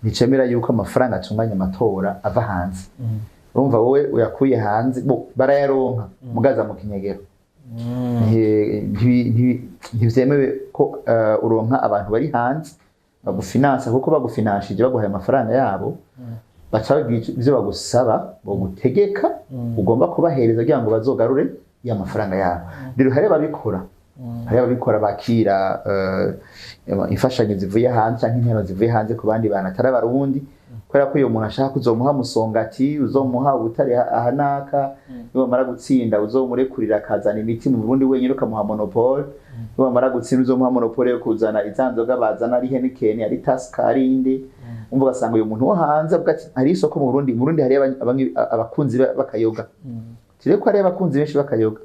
nticemera yuko amafaranga atunganya amatora ava hanze. Urumva, wowe uyakuye hanze, bo barayaronka mugaza mu kinyegero. Ntivyemewe ko uronka abantu bari hanze bagufinansa, kuko bagufinanshije, baguhaye amafaranga yabo, baca bagira ivyo bagusaba, bogutegeka ugomba kubahereza kugira ngo bazogarure ya mafaranga yabo. Rero hari ababikora bakira imfashanyo zivuye hanze canke intero zivuye hanze ku bandi bantu atari Abarundi, kubera ko uyo muntu ashaka kuzomuha musongati, uzomuha ubutare aha naka, niwamara gutsinda uzomurekurira akazana imiti mu Burundi wenyine, ukamuha monopole. Niwamara gutsinda uzomuha monopole yo kuzana iza nzoga bazana, ari Heineken, ari Tusker, ari inde. Umva, ugasanga uyu muntu wo hanze avuga ati hari isoko mu Burundi, mu Burundi hari abakunzi b'akayoga, tire ko hari abakunzi benshi b'akayoga,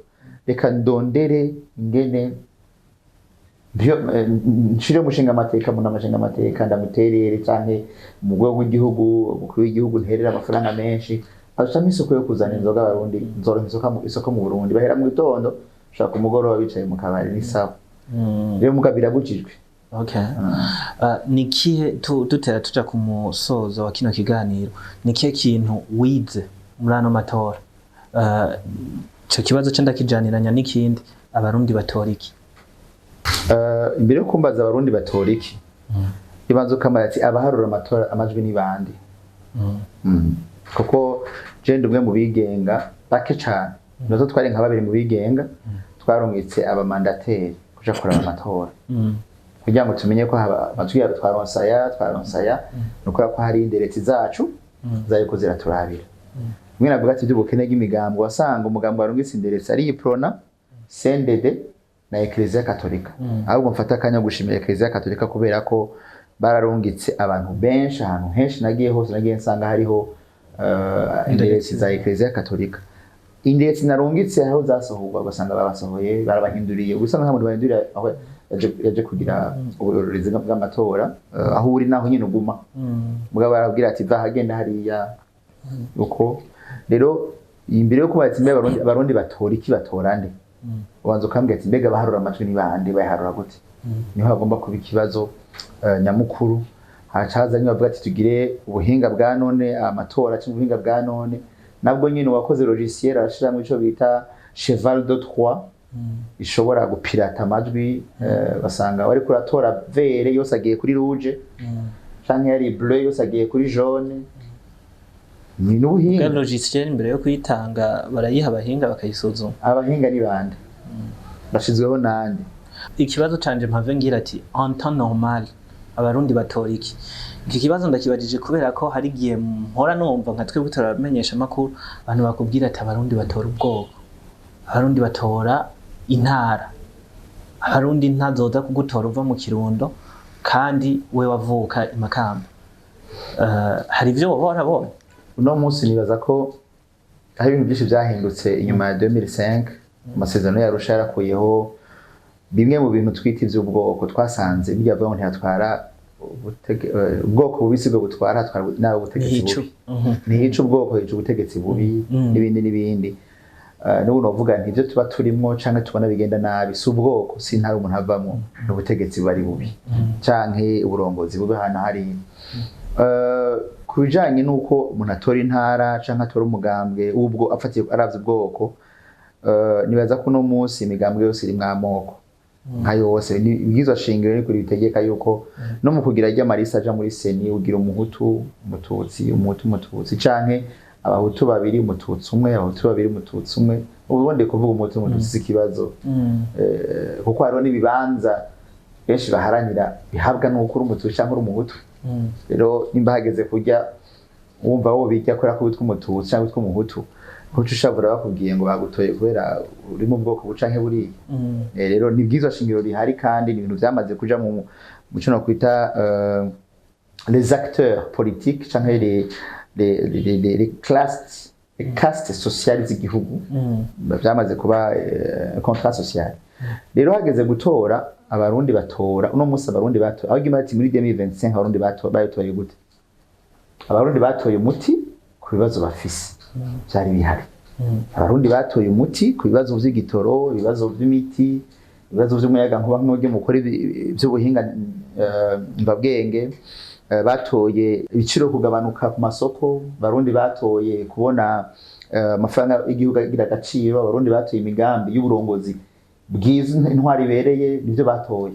reka ndondere ingene nshire umushinga amateka mu nama amateka ndamuterere, canke mu rwego rw'igihugu, umukuru w'igihugu nterere amafaranga menshi, acamo isoko yo kuzana inzoga. Abarundi nzoronka isoko mu Burundi, bahera mu gitondo ushaka ku mugoroba bicaye mu kabari, ni sawa. Rero muga birabujijwe. Okay. Ni kihe, dutera tuja ku musozo wa kino kiganiro, ni kihe kintu wize muri ano matora? Ico kibazo ce ndakijaniranya n'ikindi: Abarundi batora iki? Imbere yo kumbaza Abarundi batora iki, ibanza ukamara ati abaharura amatora, amajwi ni bande? Kuko je ndi umwe mu bigenga bake cane, nazo twari nka babiri mu bigenga twarungitse aba mandataires kuja kuraba amatora kugira ngo tumenye ko haba amajwi yacu twaronse aya, twaronse aya, ni ukubera ko hari inderetsi zacu zariko ziraturabira. Rimwe navuga ati iby'ubukene bw'imigambo, wasanga umugambo warungitse inderetsi ari Uprona, CNDD na Ecclesia Katolika. Ahubwo mfata akanya ko gushimira Ecclesia Katolika kubera ko bararungitse abantu benshi. Ahantu henshi nagiye hose nagiye nsanga hariho inderetsi za Ecclesia Katolika. Inderetsi narungitse aho zasohorwa, ugasanga babasohoye, barabahinduriye. Ubusanzwe nta muntu bahindurira aho yaje kugira uburorerezi bw'amatora, aho uri naho nyine uguma. Mugabo barabwira ati va hagenda hariya. Uko rero, imbere yo kuba ati mbe Abarundi batora iki, batora nde, ubanza ukambwira ati mbega baharura amajwi ni bande, bayaharura gute? Niho hagomba kuba ikibazo nyamukuru. Haca haza nyine bavuga ati tugire ubuhinga bwa none, amatora cyangwa ubuhinga bwa none, nabwo nyine uwakoze logiciel arashiramwo ico bita cheval de Troie ishobora gupirata amajwi, basanga wariko uratora vert yose agiye kuri rouge, canke yari bleu yose agiye kuri jaune. Ni n'ubuhinga. Bwa logiciel imbere yo kuyitanga barayiha abahinga bakayisuzuma. Abahinga ni bande? Bashizweho nande? Ikibazo canje mpave ngira ati en temps normal Abarundi batora iki? Iki kibazo ndakibajije kubera ko hari igihe mpora numva nka twebwe turamenyesha amakuru, abantu bakubwira ati Abarundi batora ubwoko, Abarundi batora intara, Abarundi ntazoza kugutora uva mu Kirundo kandi we wavuka i Makamba. Hari ivyo woba warabonye? Uno munsi nibaza ko hari ibintu byinshi byahindutse inyuma ya 2005. Amasezerano y'Arusha yarakuyeho bimwe mu bintu twita ivy'ubwoko. Twasanze bijya bavuga ngo ntiyatwara ubwoko bubi, sibwo butwara, hatwara nabi ubutegetsi Ntihicu. bubi. Ntihica ubwoko, hica ubutegetsi bubi n'ibindi n'ibindi. N'ubu novuga nti ibyo tuba turimwo canke tubona bigenda nabi si ubwoko, si intara umuntu avamwo, ni ubutegetsi buba ari bubi canke uburongozi bubi ahantu hariya. Ku bijanye n'uko umuntu atora intara canke atora umugambwe ubwo afatiye aravye ubwoko, nibaza ko uno munsi imigambwe yose irimwo amoko nka yose. Ni ibwirizwa shingiro niko ribitegeka yuko no mu kugira rya marisa aja muri CENI ugira Umuhutu, Umututsi, Umuhutu, Umututsi, canke Abahutu babiri, Umututsi umwe, Abahutu babiri, Umututsi umwe. Ubundi kuvuga Umuhutu, Umututsi si ikibazo, kuko hariho n'ibibanza benshi baharanira bihabwa n'uko uri Umututsi canke uri Umuhutu. Rero nimba hageze kurya, wumva wo bijya kubera ko witwa Umututsi cyangwa witwa Umuhutu, ntuce ushavura bakubwiye ngo bagutoye kubera uri mu bwoko buca canke buriya. Rero ni bwiza shingiro rihari, kandi ni ibintu byamaze kuja mu cyo nokwita les acteurs politiques canke les classes. Caste sociale z'igihugu byamaze kuba contrat social. Rero hageze gutora, Abarundi batora. Uno munsi Abarundi batora aho ati muri 2025 Abarundi batora, batoye gute? Abarundi batoye umuti ku bibazo bafise byari bihari. Abarundi batoye umuti ku bibazo vy'igitoro, ibibazo vy'imiti, ibibazo vy'umuyagankuba, nk'uburyo mukora ivy'ubuhinga mvabwenge. Batoye ibiciro kugabanuka ku masoko. Abarundi batoye kubona amafaranga y'igihugu agira agaciro. Abarundi batoye imigambi y'uburongozi bwiza, intwari ibereye, nivyo batoye.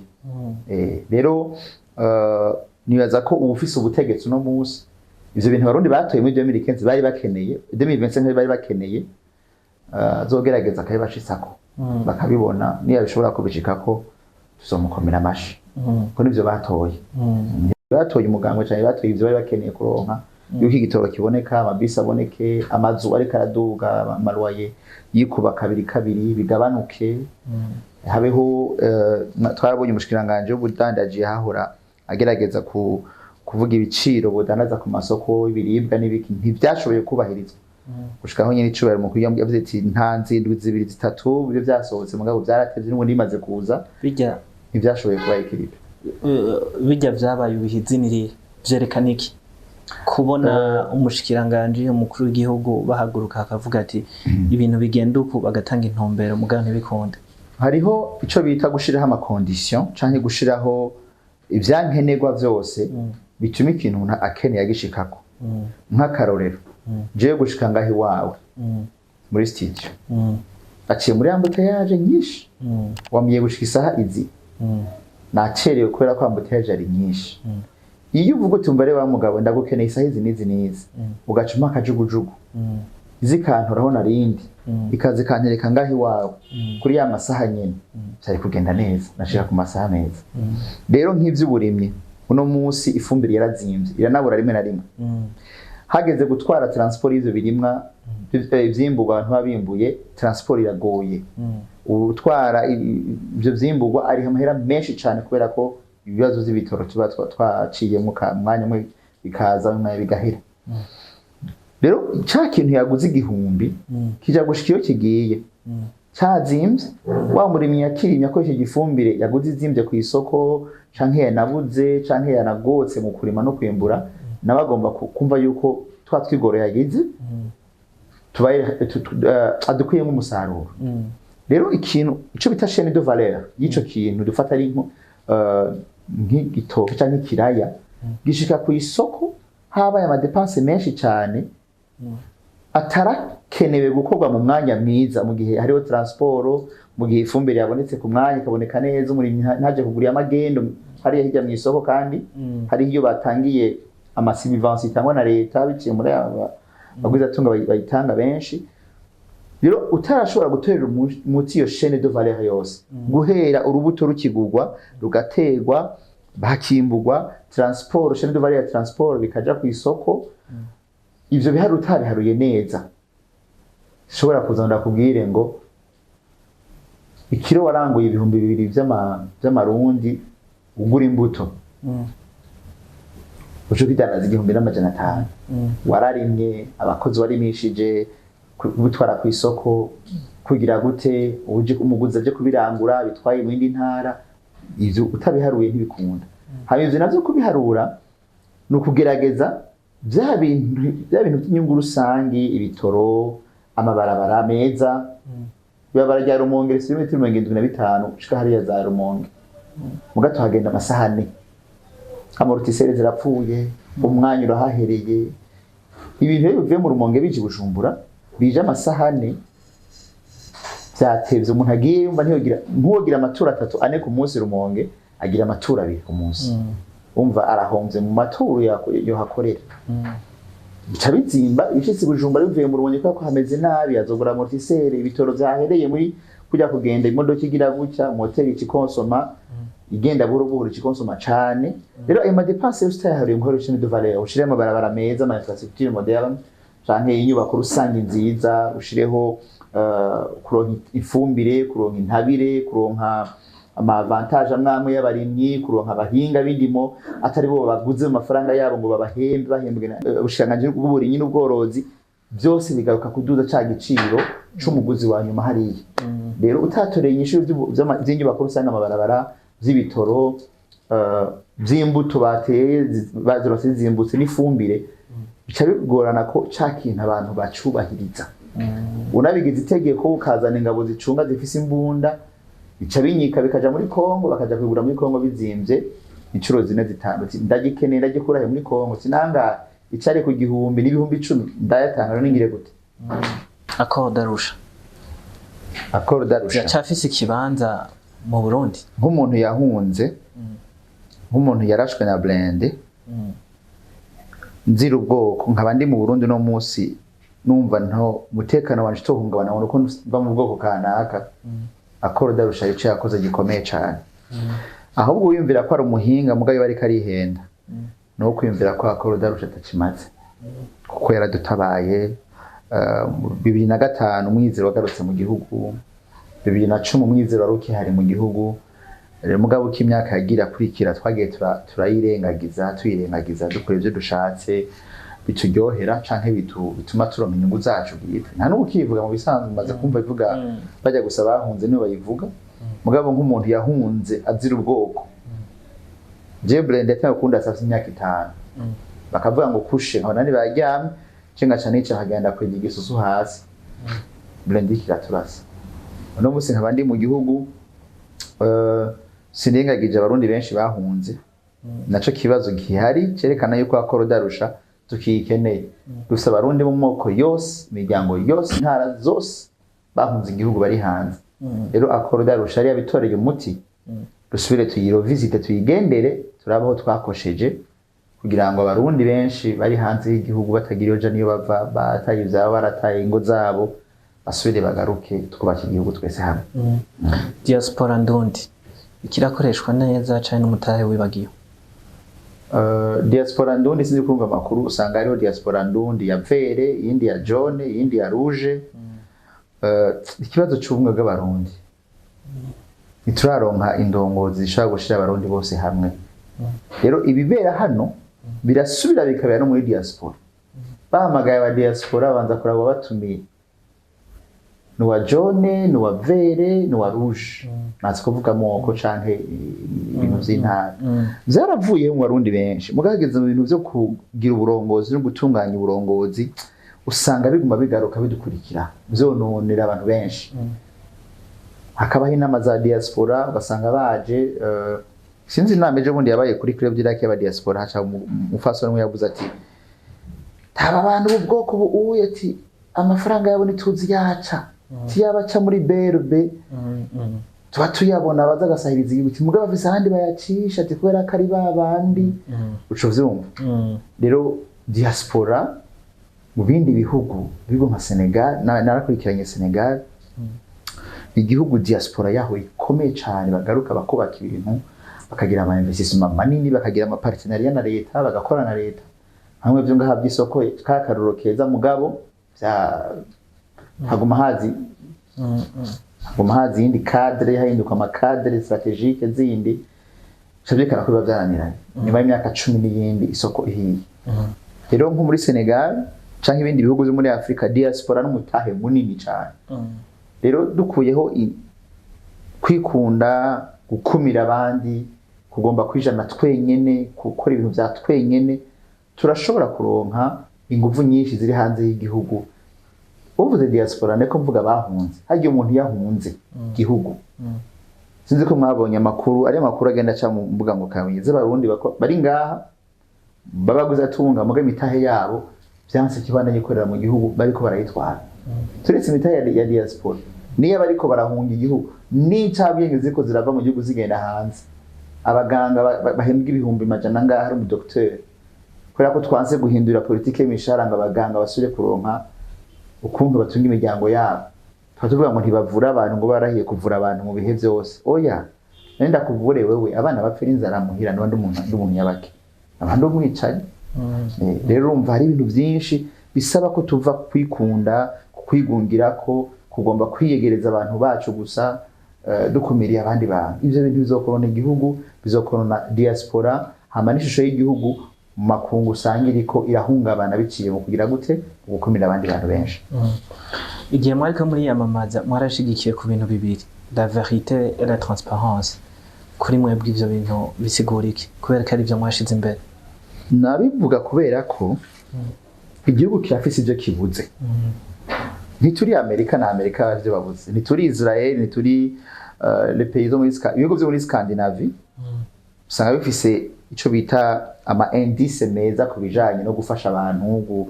Rero nibaza ko uwufise ubutegetsi uno munsi, ivyo bintu Abarundi batoye muri 2015 bari bakeneye, 2025 bari bakeneye, azogerageza akabibashitsako bakabibona. Niyo bishobora kubishikako, tuzomukomera amashi, kuko nivyo batoye. Batoye umugambwe cyane, batoye ivyo bari bakeneye kuronka, yuko igitoro kiboneka, amabisi aboneke, amazu ariko araduga, ama loyers yikuba kabiri kabiri bigabanuke, habeho twarabonye umushikiranganji w'ubudandaji hahora agerageza kuvuga ibiciro budandaza ku masoko, ibiribwa n'ibiki, ntivyashoboye kubahirizwa gushika aho nyine icubahiro mukuru yavuze ati nta nzindwi zibiri zitatu ibyo vyasohotse, mugabo vyaratevye, n'ubundi bimaze kuza Bijya ntivyashoboye kuba équilibré. Bijya vyabaye ibihiziniriye vyerekana iki, kubona umushikiranganji, umukuru w'igihugu bahaguruka akavuga ati ibintu bigenda uku, bagatanga intumbero, mugabo ntibikunde? Hariho ico bita gushiraho ama conditions canke gushiraho ivyankenerwa vyose bituma ikintu umuntu akeneye agishikako. Nk'akarorero, jewe gushika ngaho iwawe muri studio aciye muri embouteillage nyinshi, wambwiye gushika isaha izi, nacerewe kubera ko embouteillage ari nyinshi. Iyo uvuga uti: "Umva rero wa mugabo, ndagukeneye isaha izi n'izi n'izi," ugaca umpa akajugujugu, zikantoraho narindi, ikaza ikantereka ngaho iwawe kuri ya masaha nyene, vyari kugenda neza, nashika ku masaha meza. Rero nk'ivy'uburimyi, uno munsi ifumbire yarazimvye, iranabura rimwe na rimwe. Hageze gutwara transport y'ivyo birimwa, ivyimburwa abantu baba bimbuye, transport iragoye. Utwara ivyo vyimburwa ariha amahera menshi cane, kubera ko ibibazo vy'ibitoro tuba twaciyemwo umwanya umwe bikaza, umwanya bigahera. Rero ca kintu yaguze 1000 kija gushika iyo kigiye cazimvye. Wa murimyi yakirimye akoresheje ifumbire yaguze izimvye ku isoko, canke yanabuze, canke yanagotse mu kurima no kwimbura, nawe agomba kumva yuko twa twigoro yagize tubaye adukuyemo umusaruro. Rero ikintu ico bita chaîne de valeur y'ico kintu dufata ari nk'igitoke canke ikiraya, gishika ku isoko habaye ama dépenses menshi cane atarakenewe gukorwa mu mwanya mwiza, mu gihe hariho transport, mu gihe ifumbire yabonetse ku mwanya, ikaboneka neza, umurimyi ntaje kugura amagendo hariya hirya mu isoko, kandi hariho iyo batangiye ama subventions itangwa na leta biciye muri aba bagwizatunga bayitanga benshi. Rero utarashobora gutorera umuti iyo chaîne de valeur yose, guhera urubuto rukigurwa, rugaterwa, hakimburwa, transport, chaîne de valeur ya transport, bikaja ku isoko, ivyo biharuro utabiharuye neza, shobora kuza ndakubwire ngo ikiro waranguye 2000 vy'amarundi ugura imbuto, uca ukidandaza 1500, wararimye, abakozi warimishije, kubitwara ku isoko, kugira gute, uje umuguzi aje kubirangura bitwaye mu yindi ntara, ivyo utabiharuye ntibikunda. Hanyuma ivyo navyo kubiharura ni ukugerageza bya bintu by'inyungu rusangi, ibitoro, amabarabara meza. Ibarabara rya Rumonge rifite ibirometero 75 ushika hariya za Rumonge, muga tuhagenda amasaha 4, amortisseurs zirapfuye, umwanya urahahereye. Ibintu rero bivuye mu Rumonge bije i Bujumbura bije amasaha 4, vyatevye. Umuntu agiye yumva ntiyogira ntuwogira ama tours atatu ane ku munsi. Rumonge agira ama tours 2 ku munsi, umva arahomvye mu ma tours yohakorera, bica bizimba. Ibishitse i Bujumbura bivuye mu Rumonge, kubera ko hameze nabi, azogura amortisseur, ibitoro vyahereye muri kujya kugenda, imodoka igira gutya, moteri ikikonsoma, igenda buhoro buhoro, ikikonsoma cane. Rero ayo ma dépenses yose utayaharuye ngo ushire de valeur, ushire amabarabara meza, ama infrastructure moderne, canke inyubako rusange nziza, ushireho kuronka ifumbire, kuronka intabire, kuronka ama avantages amwe amwe y'abarimyi, kuronka abahinga b'indimo atari bo baguze mu mafaranga yabo ngo babahembe, bahembwe na ubushikiranganji bw'uburimyi n'ubworozi. Byose bigaruka kuduza ca giciro c'umuguzi wa nyuma hariya. Rero utatoreye inyishu vy'inyubako rusange, amabarabara, vy'ibitoro, vy'imbuto bateye bazironse zizimbutse n'ifumbire, bica bigorana ko ca kintu abantu bacubahiriza. Unabigize itegeko, ukazana ingabo zicunga zifise imbunda, bica binyika bikaja muri Kongo, bakaja kubigura muri Kongo bizimvye inshuro zine, zitanu. Uti, ndagikeneye, ndagikura he muri Kongo? Sinanga icari ku 1000 n'10,000 ndayatanga, none ngire gute? Accord d'Arusha. Accord d'Arusha. Iracafise ikibanza mu Burundi? Nk'umuntu yahunze, nk'umuntu yarashwe na blindé nzira ubwoko, nkaba ndi mu Burundi no munsi, numva nto umutekano wanje utohungabana ngo nuko mva mu bwoko kanaka, Accord d'Arusha ico yakoze gikomeye cane. Ahubwo wiyumvira ko ari umuhinga, mugabe bariko arihenda, no kwiyumvira ko Accord d'Arusha atakimaze, kuko yaradutabaye. 2005 umwizero wagarutse mu gihugu, 2010 umwizero wari ukihari mu gihugu. Rero mugabo uko imyaka yagira akurikira, twagiye turayirengagiza, tuyirengagiza, dukora ibyo dushatse bituryohera canke bituma turonka inyungu zacu bwite. Nta n'ubu ukivuga mu bisanzwe, maze kumva ivuga bajya gusa bahunze nibo bayivuga. Mugabo nk'umuntu yahunze azira ubwoko, je blindé yatangiye kunda safise imyaka 5, bakavuga ngo kushe, nkabona baryamye, ce ngaca nica nkagenda kwega igisusu hasi, blindé kiraturasa. Uno munsi nkaba ndi mu gihugu, sinengagije Abarundi benshi bahunze. Naco kibazo gihari cerekana yuko Accord d'Arusha tukiyikeneye. Gusa Abarundi mu moko yose, imiryango yose, intara zose, bahunze igihugu, bari hanze. Rero Accord d'Arusha yari yabitoreye umuti, dusubire tuyirevisite, tuyigendere, turabe aho twakosheje, kugira ngo Abarundi benshi bari hanze y'igihugu batagira iyo ja niyo bava, bataye ivyabo, barataye ingo zabo, basubire bagaruke, twubake igihugu twese hamwe. Diaspora ndundi ikirakoreshwa neza cane n'umutahe wibagiwe? Diaspora ndundi, sinzi kumva amakuru, usanga hariho diaspora ndundi ya vert, iyindi ya jaune, iyindi ya rouge. Ikibazo c'ubumwe bw'Abarundi, ntituraronka indongozi zishobora gushira Abarundi bose hamwe. Rero ibibera hano birasubira bikabera no muri diaspora. Bahamagaye aba diaspora, banza kuraba batumiye ni uwa jaune, ni uwa vert, ni uwa rouge, ntazi kuvuga amoko canke ibintu vy'intara. Vyaravuye mu Barundi benshi, mugahageze mu bintu vyo kugira uburongozi no gutunganya uburongozi, usanga biguma bigaruka bidukurikira, vyononera abantu benshi. Hakabaho inama za diaspora, ugasanga baje, sinzi, inama ejo bundi yabaye kuri Club d'Irak y'aba diaspora, haca umufasoni umwe yavuze ati taba abantu b'ubwoko buuye, ati amafaranga yabo ntituzi yaca, tiyabaca muri BRB tuba tuyabona baza agasahiriza igihugu, ati mugabo bafise ahandi bayacisha, ati kubera ko ari ba bandi uca uvyumva. Rero diaspora mu bindi bihugu, bihugu nka Senegal, narakurikiranye Senegal, igihugu diaspora yaho ikomeye cyane, bagaruka bakubaka ibintu, bakagira ama investissement manini, bakagira ama partenariat na leta, bagakora na leta hamwe. Byo ngaha by'isoko kakaruro keza, mugabo vya haguma hazi iyindi cadre, hahinduka ama cadre stratégique zindi, bica vyerekana ko biba vyananiranye nyuma y'imyaka 10 n'iyindi isoko ihiye. Rero nko muri Senegal canke ibindi bihugu vyo muri Afrika, diaspora n'umutahe munini cane. Rero dukuyeho kwikunda, gukumira abandi, kugomba kwijana twenyene, gukora ibintu vya twenyene, turashobora kuronka inguvu nyinshi ziri hanze y'igihugu. Uvuze diaspora niko mvuga bahunze. Harya umuntu yahunze igihugu, sinzi ko mwabonye amakuru, ari amakuru agenda aca mu mbuga ngo kabuye z'Abarundi bari ngaha babaguze atunga, muga imitahe yabo vyanse kibana yikorera mu gihugu, bariko barayitwara. Turetse imitahe ya diaspora, niyo bariko barahunga igihugu, n'incabwenge ziriko zirava mu gihugu zigenda hanze. Abaganga bahembwa 100,000 ngaha, ari umudokiteri, kubera ko twanse guhindura politike y'imishahara ngo abaganga basubire kuronka ukuntu batunga imiryango yabo. Tuba tuvuga ngo ntibavura abantu, ngo barahiye kuvura abantu mu bihe byose. Oya, nari ndakuvure wewe, abana bapfira inzara muhira, niba ndi umuntu yabake abandi umwicanyi. Rero urumva hari ibintu byinshi bisaba ko tuva kwikunda, kwigungira, ko kugomba kwiyegereza abantu bacu gusa, dukumiriye abandi bantu. Ivyo bintu bizokorona igihugu, bizokorona diaspora, hama n'ishusho y'igihugu. Mu makungu usanga iriko irahungabana biciye mu kugira gute? Mu gukumira abandi bantu benshi. Igihe mwariko muriyamamaza, mwarashigikiye ku bintu bibiri, la vérité et la transparence. Kuri mwebwe ivyo bintu bisigura iki? Kubera ko ari ivyo mwashize imbere? Nabivuga kubera ko igihugu kirafise ivyo kibuze. Ntituri Amerika, na Amerika ivyo babuze, ntituri Israel, ntituri les pays zo muri ibihugu vyo muri Scandinavie. Usanga bifise ico bita ama indice meza ku bijanye no gufasha abantu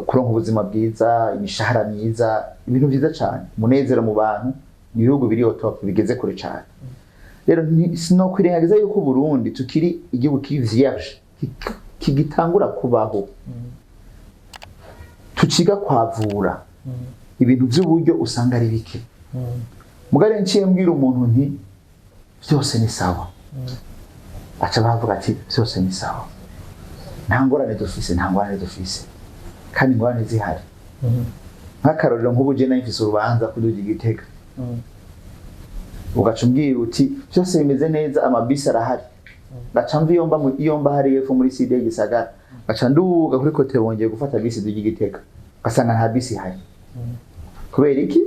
kuronka ubuzima bwiza, imishahara myiza, ibintu vyiza cane, umunezero mu bantu. Ni ibihugu biri au top, bigeze kure cane. Rero sinokwirengagiza yuko Burundi tukiri igihugu kiri vierge, kigitangura kubaho, tuciga kwavura ibintu by'uburyo usanga ari bike. Mugare nciye mbwira umuntu nti byose ni sawa, aca bavuga ati byose ni sawa, nta ngorane dufise, nta ngorane dufise, kandi ingorane zihari. Nk'akarorero, nk'ubu je nari mfise urubanza kuduga Igitega, ugaca umbwira uti byose bimeze neza, amabisi arahari, gaca mva iyo mba iyo mba hari hepfo muri side y'Igisagara, gaca nduga kuri kote, bongeye gufata bisi duga Igitega, ugasanga nta bisi ihari. Kubera iki?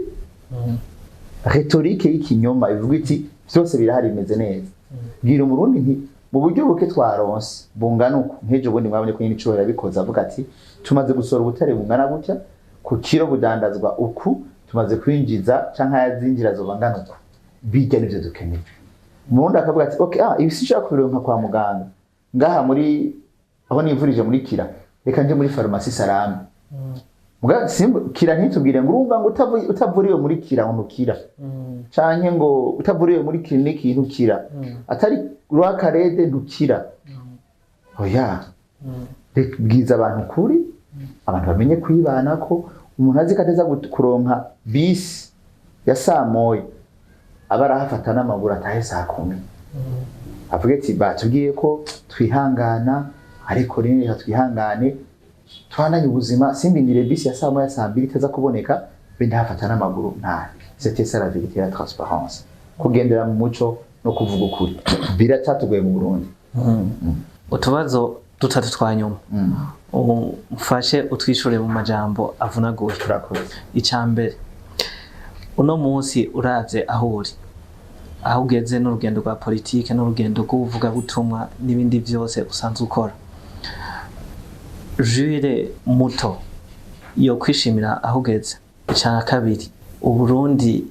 Rhétorique y'ikinyoma ivuga iti byose birahari, bimeze neza. Bwira Umurundi nti mu buryo buke twaronse bungana uku, nk'ejo bundi mwabonye ko nyine icubahiro yabikoze, avuga ati tumaze gusohora ubutare bungana gutya, ku kiro budandazwa uku, tumaze kwinjiza canke ayazinjira azoba angana uku, bijya nivyo dukeneye. Umurundi akavuga ati okay, ibi sinshaka kubironka kwa muganga ngaha muri aho nivurije muri Kira, reka nje muri farumasi Salame. Muga Kira ntitubwire ngo urumva ngo utavuriwe muri Kira ngo ntukira, canke ngo utavuriwe muri clinique ntukira, atari rwakarede ntukira. Oya, reka bwiza abantu kuri, abantu bamenye kwibana ko umuntu azi ko ateza kuronka bisi ya saa 1, aba arahafata n'amaguru atahe saa 10, avuge ati batubwiye ko twihangana, ariko rero reka twihangane, twananye ubuzima, sindindire bisi ya saa 1, saa 2 itaza kuboneka, be ndahafata n'amaguru ntahe. C'était ça la vérité, la transparence, kugendera mu muco no kuvuga ukuri biracyatugoye mu Burundi. Utubazo dutatu twa nyuma, umfashe utwishure mu majambo avunaguye. Turakoze. Icya mbere, uno munsi uravye aho uri, aho ugeze n'urugendo rwa politike n'urugendo rw'ubuvugabutumwa n'ibindi vyose usanzwe ukora, Jules Muto yo kwishimira aho ugeze? Icya kabiri, Uburundi,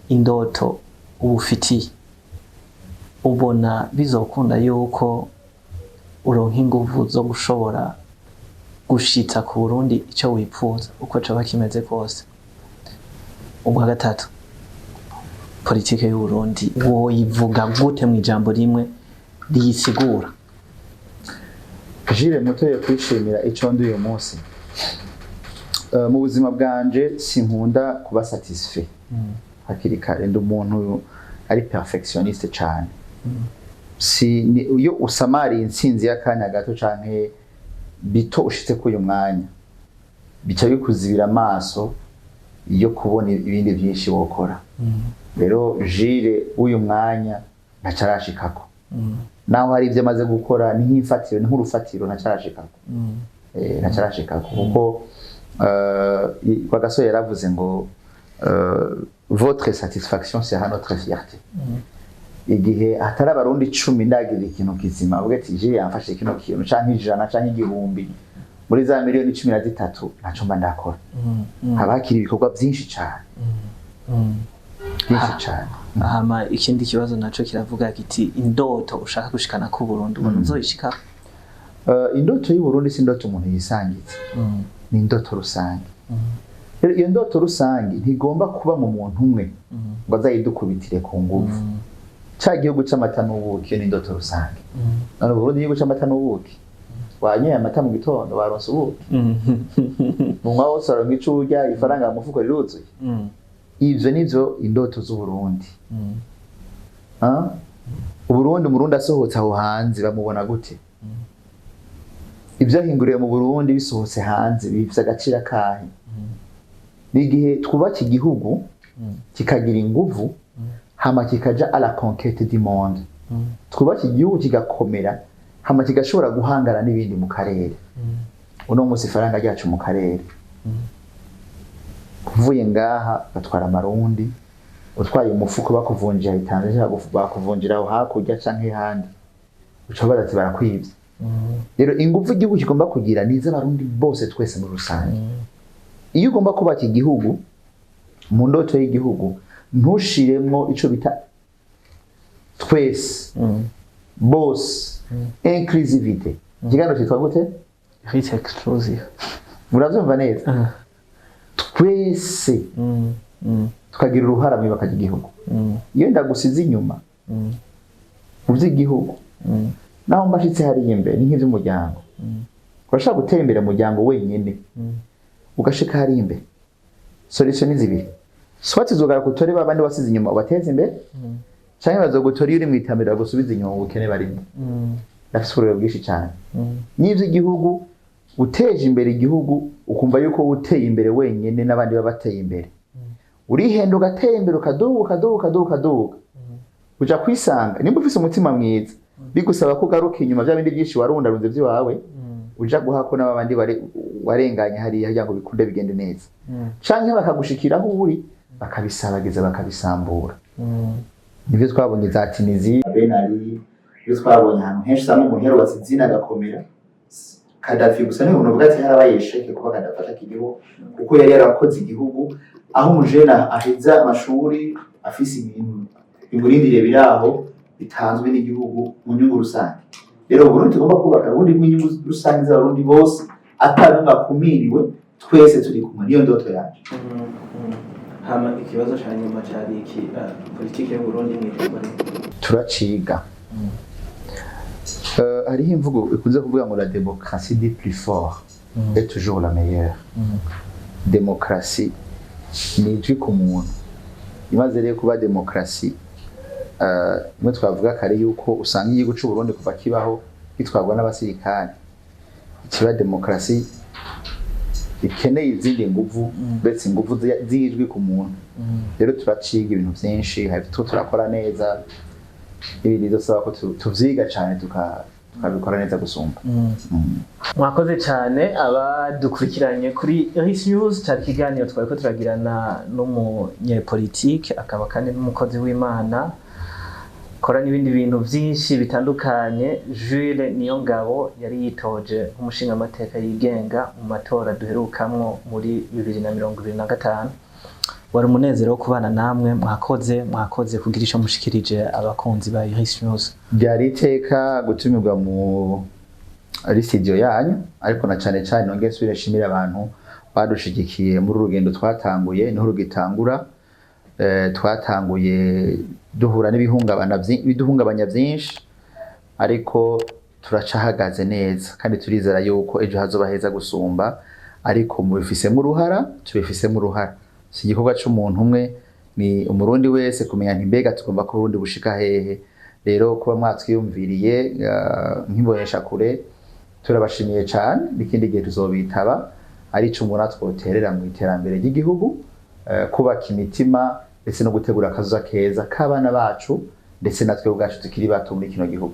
indoto ubufitiye, ubona bizokunda yuko uronka inguvu zo gushobora gushitsa ku Burundi icyo wipfuza, uko coba kimeze kose? Ubwa gatatu, politike y'u Burundi woyivuga gute mu ijambo rimwe riyisigura? Jules Muto yo kwishimira ico ndi uyu munsi. Mu buzima bwanje sinkunda kuba satisfait hakiri kare, ndi umuntu ari perfectionniste cane. Si ni, iyo usamariye intsinzi y'akanya gato canke bito ushitse kuri uyu mwanya, bica bikuzibira amaso yo kubona ibindi byinshi wokora. Rero Jules w'uyu mwanya ntacarashikako, naho hari ibyo amaze gukora, ni nk'imfatiro, ni nk'urufatiro, ntacarashikako. Ntacarashikako kuko Rwagasore yaravuze ngo votre satisfaction sera notre fierté. Igihe hatari Abarundi 10 ndagira ikintu kizima, avuga ati je yamfashe kino kintu, canke 100 canke 1000 muri za miliyoni 13, ntaco mba ndakora. Haba hakiri ibikorwa byinshi cane, byinshi cane. Hama ikindi kibazo naco kiravuga kiti indoto ushaka gushikana ku Burundi, ubona uzoyishikako? Indoto y'u Burundi si indoto umuntu yisangiza, ni indoto rusange. Rero iyo ndoto rusange ntigomba kuba mu muntu umwe ngo azayidukubitire ku nguvu. Ca gihugu c'amata n'ubuki, iyo ni indoto rusange. None Burundi igihugu c'amata n'ubuki, wanyoye amata mu gitondo, waronse ubuki, munywa wose waronka ico urya, ifaranga mu mufuko riruzuye. Ivyo nivyo indoto z'Uburundi. Ah? Uburundi, Umurundi asohotse aho hanze bamubona gute? Ibyo ahinguriye mu Burundi bisohotse hanze bifise agaciro akahe? Ni igihe twubaka igihugu kikagira inguvu, hama kikaja à la conquête du monde. Twubaka igihugu kigakomera, hama Hama kigashobora guhangana n'ibindi mu karere. Uno munsi ifaranga ryacu mu karere, uvuye ngaha batwara amarundi, utwaye umufuko bakuvunjira Tanzania, bakuvunjira aho hakurya canke handi, uca ubaza ati: "Barakwivye." Rero ingufu igihugu kigomba kugira ni iz'Abarundi bose, twese muri rusange. Iyo ugomba kubaka igihugu, mu ndoto y'igihugu ntushiremwo ico bita twese, bose, inclusivité. Ikiganiro cyitwa gute? Iris Exclusive. Muravyumva neza, twese tukagira uruhara mu ibaka ry'igihugu. Iyo ndagusize inyuma mu by'igihugu, naho mbashitse hariya imbere, ni nk'ivy'umuryango. Urashobora gutera imbere umuryango wenyine, ugashika hariya imbere, solution ni zibiri: soit uzogaruka utore babandi wasize inyuma ubateze imbere, canke bazogutora iyo uri mw'iterambere bagusubiza inyuma mu bukene barimo. Ndafise uburorero bwinshi cyane n'ivy'igihugu. Uteje imbere igihugu, ukumva yuko uteye imbere wenyine n'abandi baba bateye imbere, urihenda, ugatera imbere, ukaduga, ukaduga, ukaduga, ukaduga, uja kwisanga nimba ufise umutima mwiza bigusaba ko ugaruka inyuma, bya bindi byinshi warundarunze by'iwawe, uja guhako n'abandi warenganye hariya kugira ngo bikunde bigende neza, canke bakagushikira aho uri bakabisabagiza, bakabisambura. Nivyo twabonye za Tunisie, Ben Ali, nivyo twabonye ahantu henshi usanga umuntu yarubatse izina agakomera. Kadafi gusa niwe umuntu uvuga ati harabaye échec kuba Kadafi atakiriho, kuko yari yarakoze igihugu aho umujene aheza amashuri afise ibintu bimurindiriye biraho bitanzwe n'igihugu mu nyungu rusange. Rero Uburundi tugomba kubaka ubundi bw'inyungu rusange z'Abarundi bose, ata n'umwe akumiriwe, twese turi kumwe. Niyo ndoto yanje. Hama ikibazo ca nyuma cari iki: politike y'Uburundi mwitwa? Turaciga. Hariho imvugo ikunze kuvuga ngo: "La démocratie du plus fort est toujours la meilleure." Demokarasi ni ijwi ku muntu. Imaze rero kuba demokarasi, imwe twavuga kare yuko usanga igihugu c'u Burundi kuva kibaho gitwarwa n'abasirikare, kiba demokarasi ikeneye izindi nguvu uretse inguvu z'ijwi ku muntu. Rero turaciga ibintu vyinshi, hari two turakora neza, ibindi dusaba ko tuvyiga cane, tukabikora neza gusumba. Mwakoze cyane abadukurikiranye kuri Iris News. Cyari ikiganiro twari ko turagirana n'umunyepolitike, akaba kandi n'umukozi w'Imana, akora n'ibindi bintu byinshi bitandukanye, Jules Niyongabo, yari yitoje nk'umushingamateka yigenga mu matora duherukamwo muri 2025. Wari umunezero wo kubana namwe. Mwakoze, mwakoze kugira icyo mushikirije abakunzi ba Iris News. Byari iteka gutumirwa muri studio yanyu, ariko na cane cane nongeye nsubire nshimire abantu badushigikiye muri uru rugendo twatanguye, niho rugitangura. Twatanguye duhura n'ibihungabana ibiduhungabanya vyinshi, ariko turacahagaze neza kandi turizera yuko ejo hazoba heza gusumba. Ariko mubifisemo uruhara, tubifisemo uruhara. Si igikorwa c'umuntu umwe, ni Umurundi wese kumenya nti: "Mbega tugomba ko Uburundi bushika hehe?" Rero kuba mwatwiyumviriye nk'imbonesha kure, turabashimiye cane. N'ikindi gihe tuzobitaba, ari ico umuntu twoterera mu iterambere ry'igihugu, kubaka imitima ndetse no gutegura akazoza keza k'abana bacu, ndetse natwe ubwacu tukiri bato muri kino gihugu.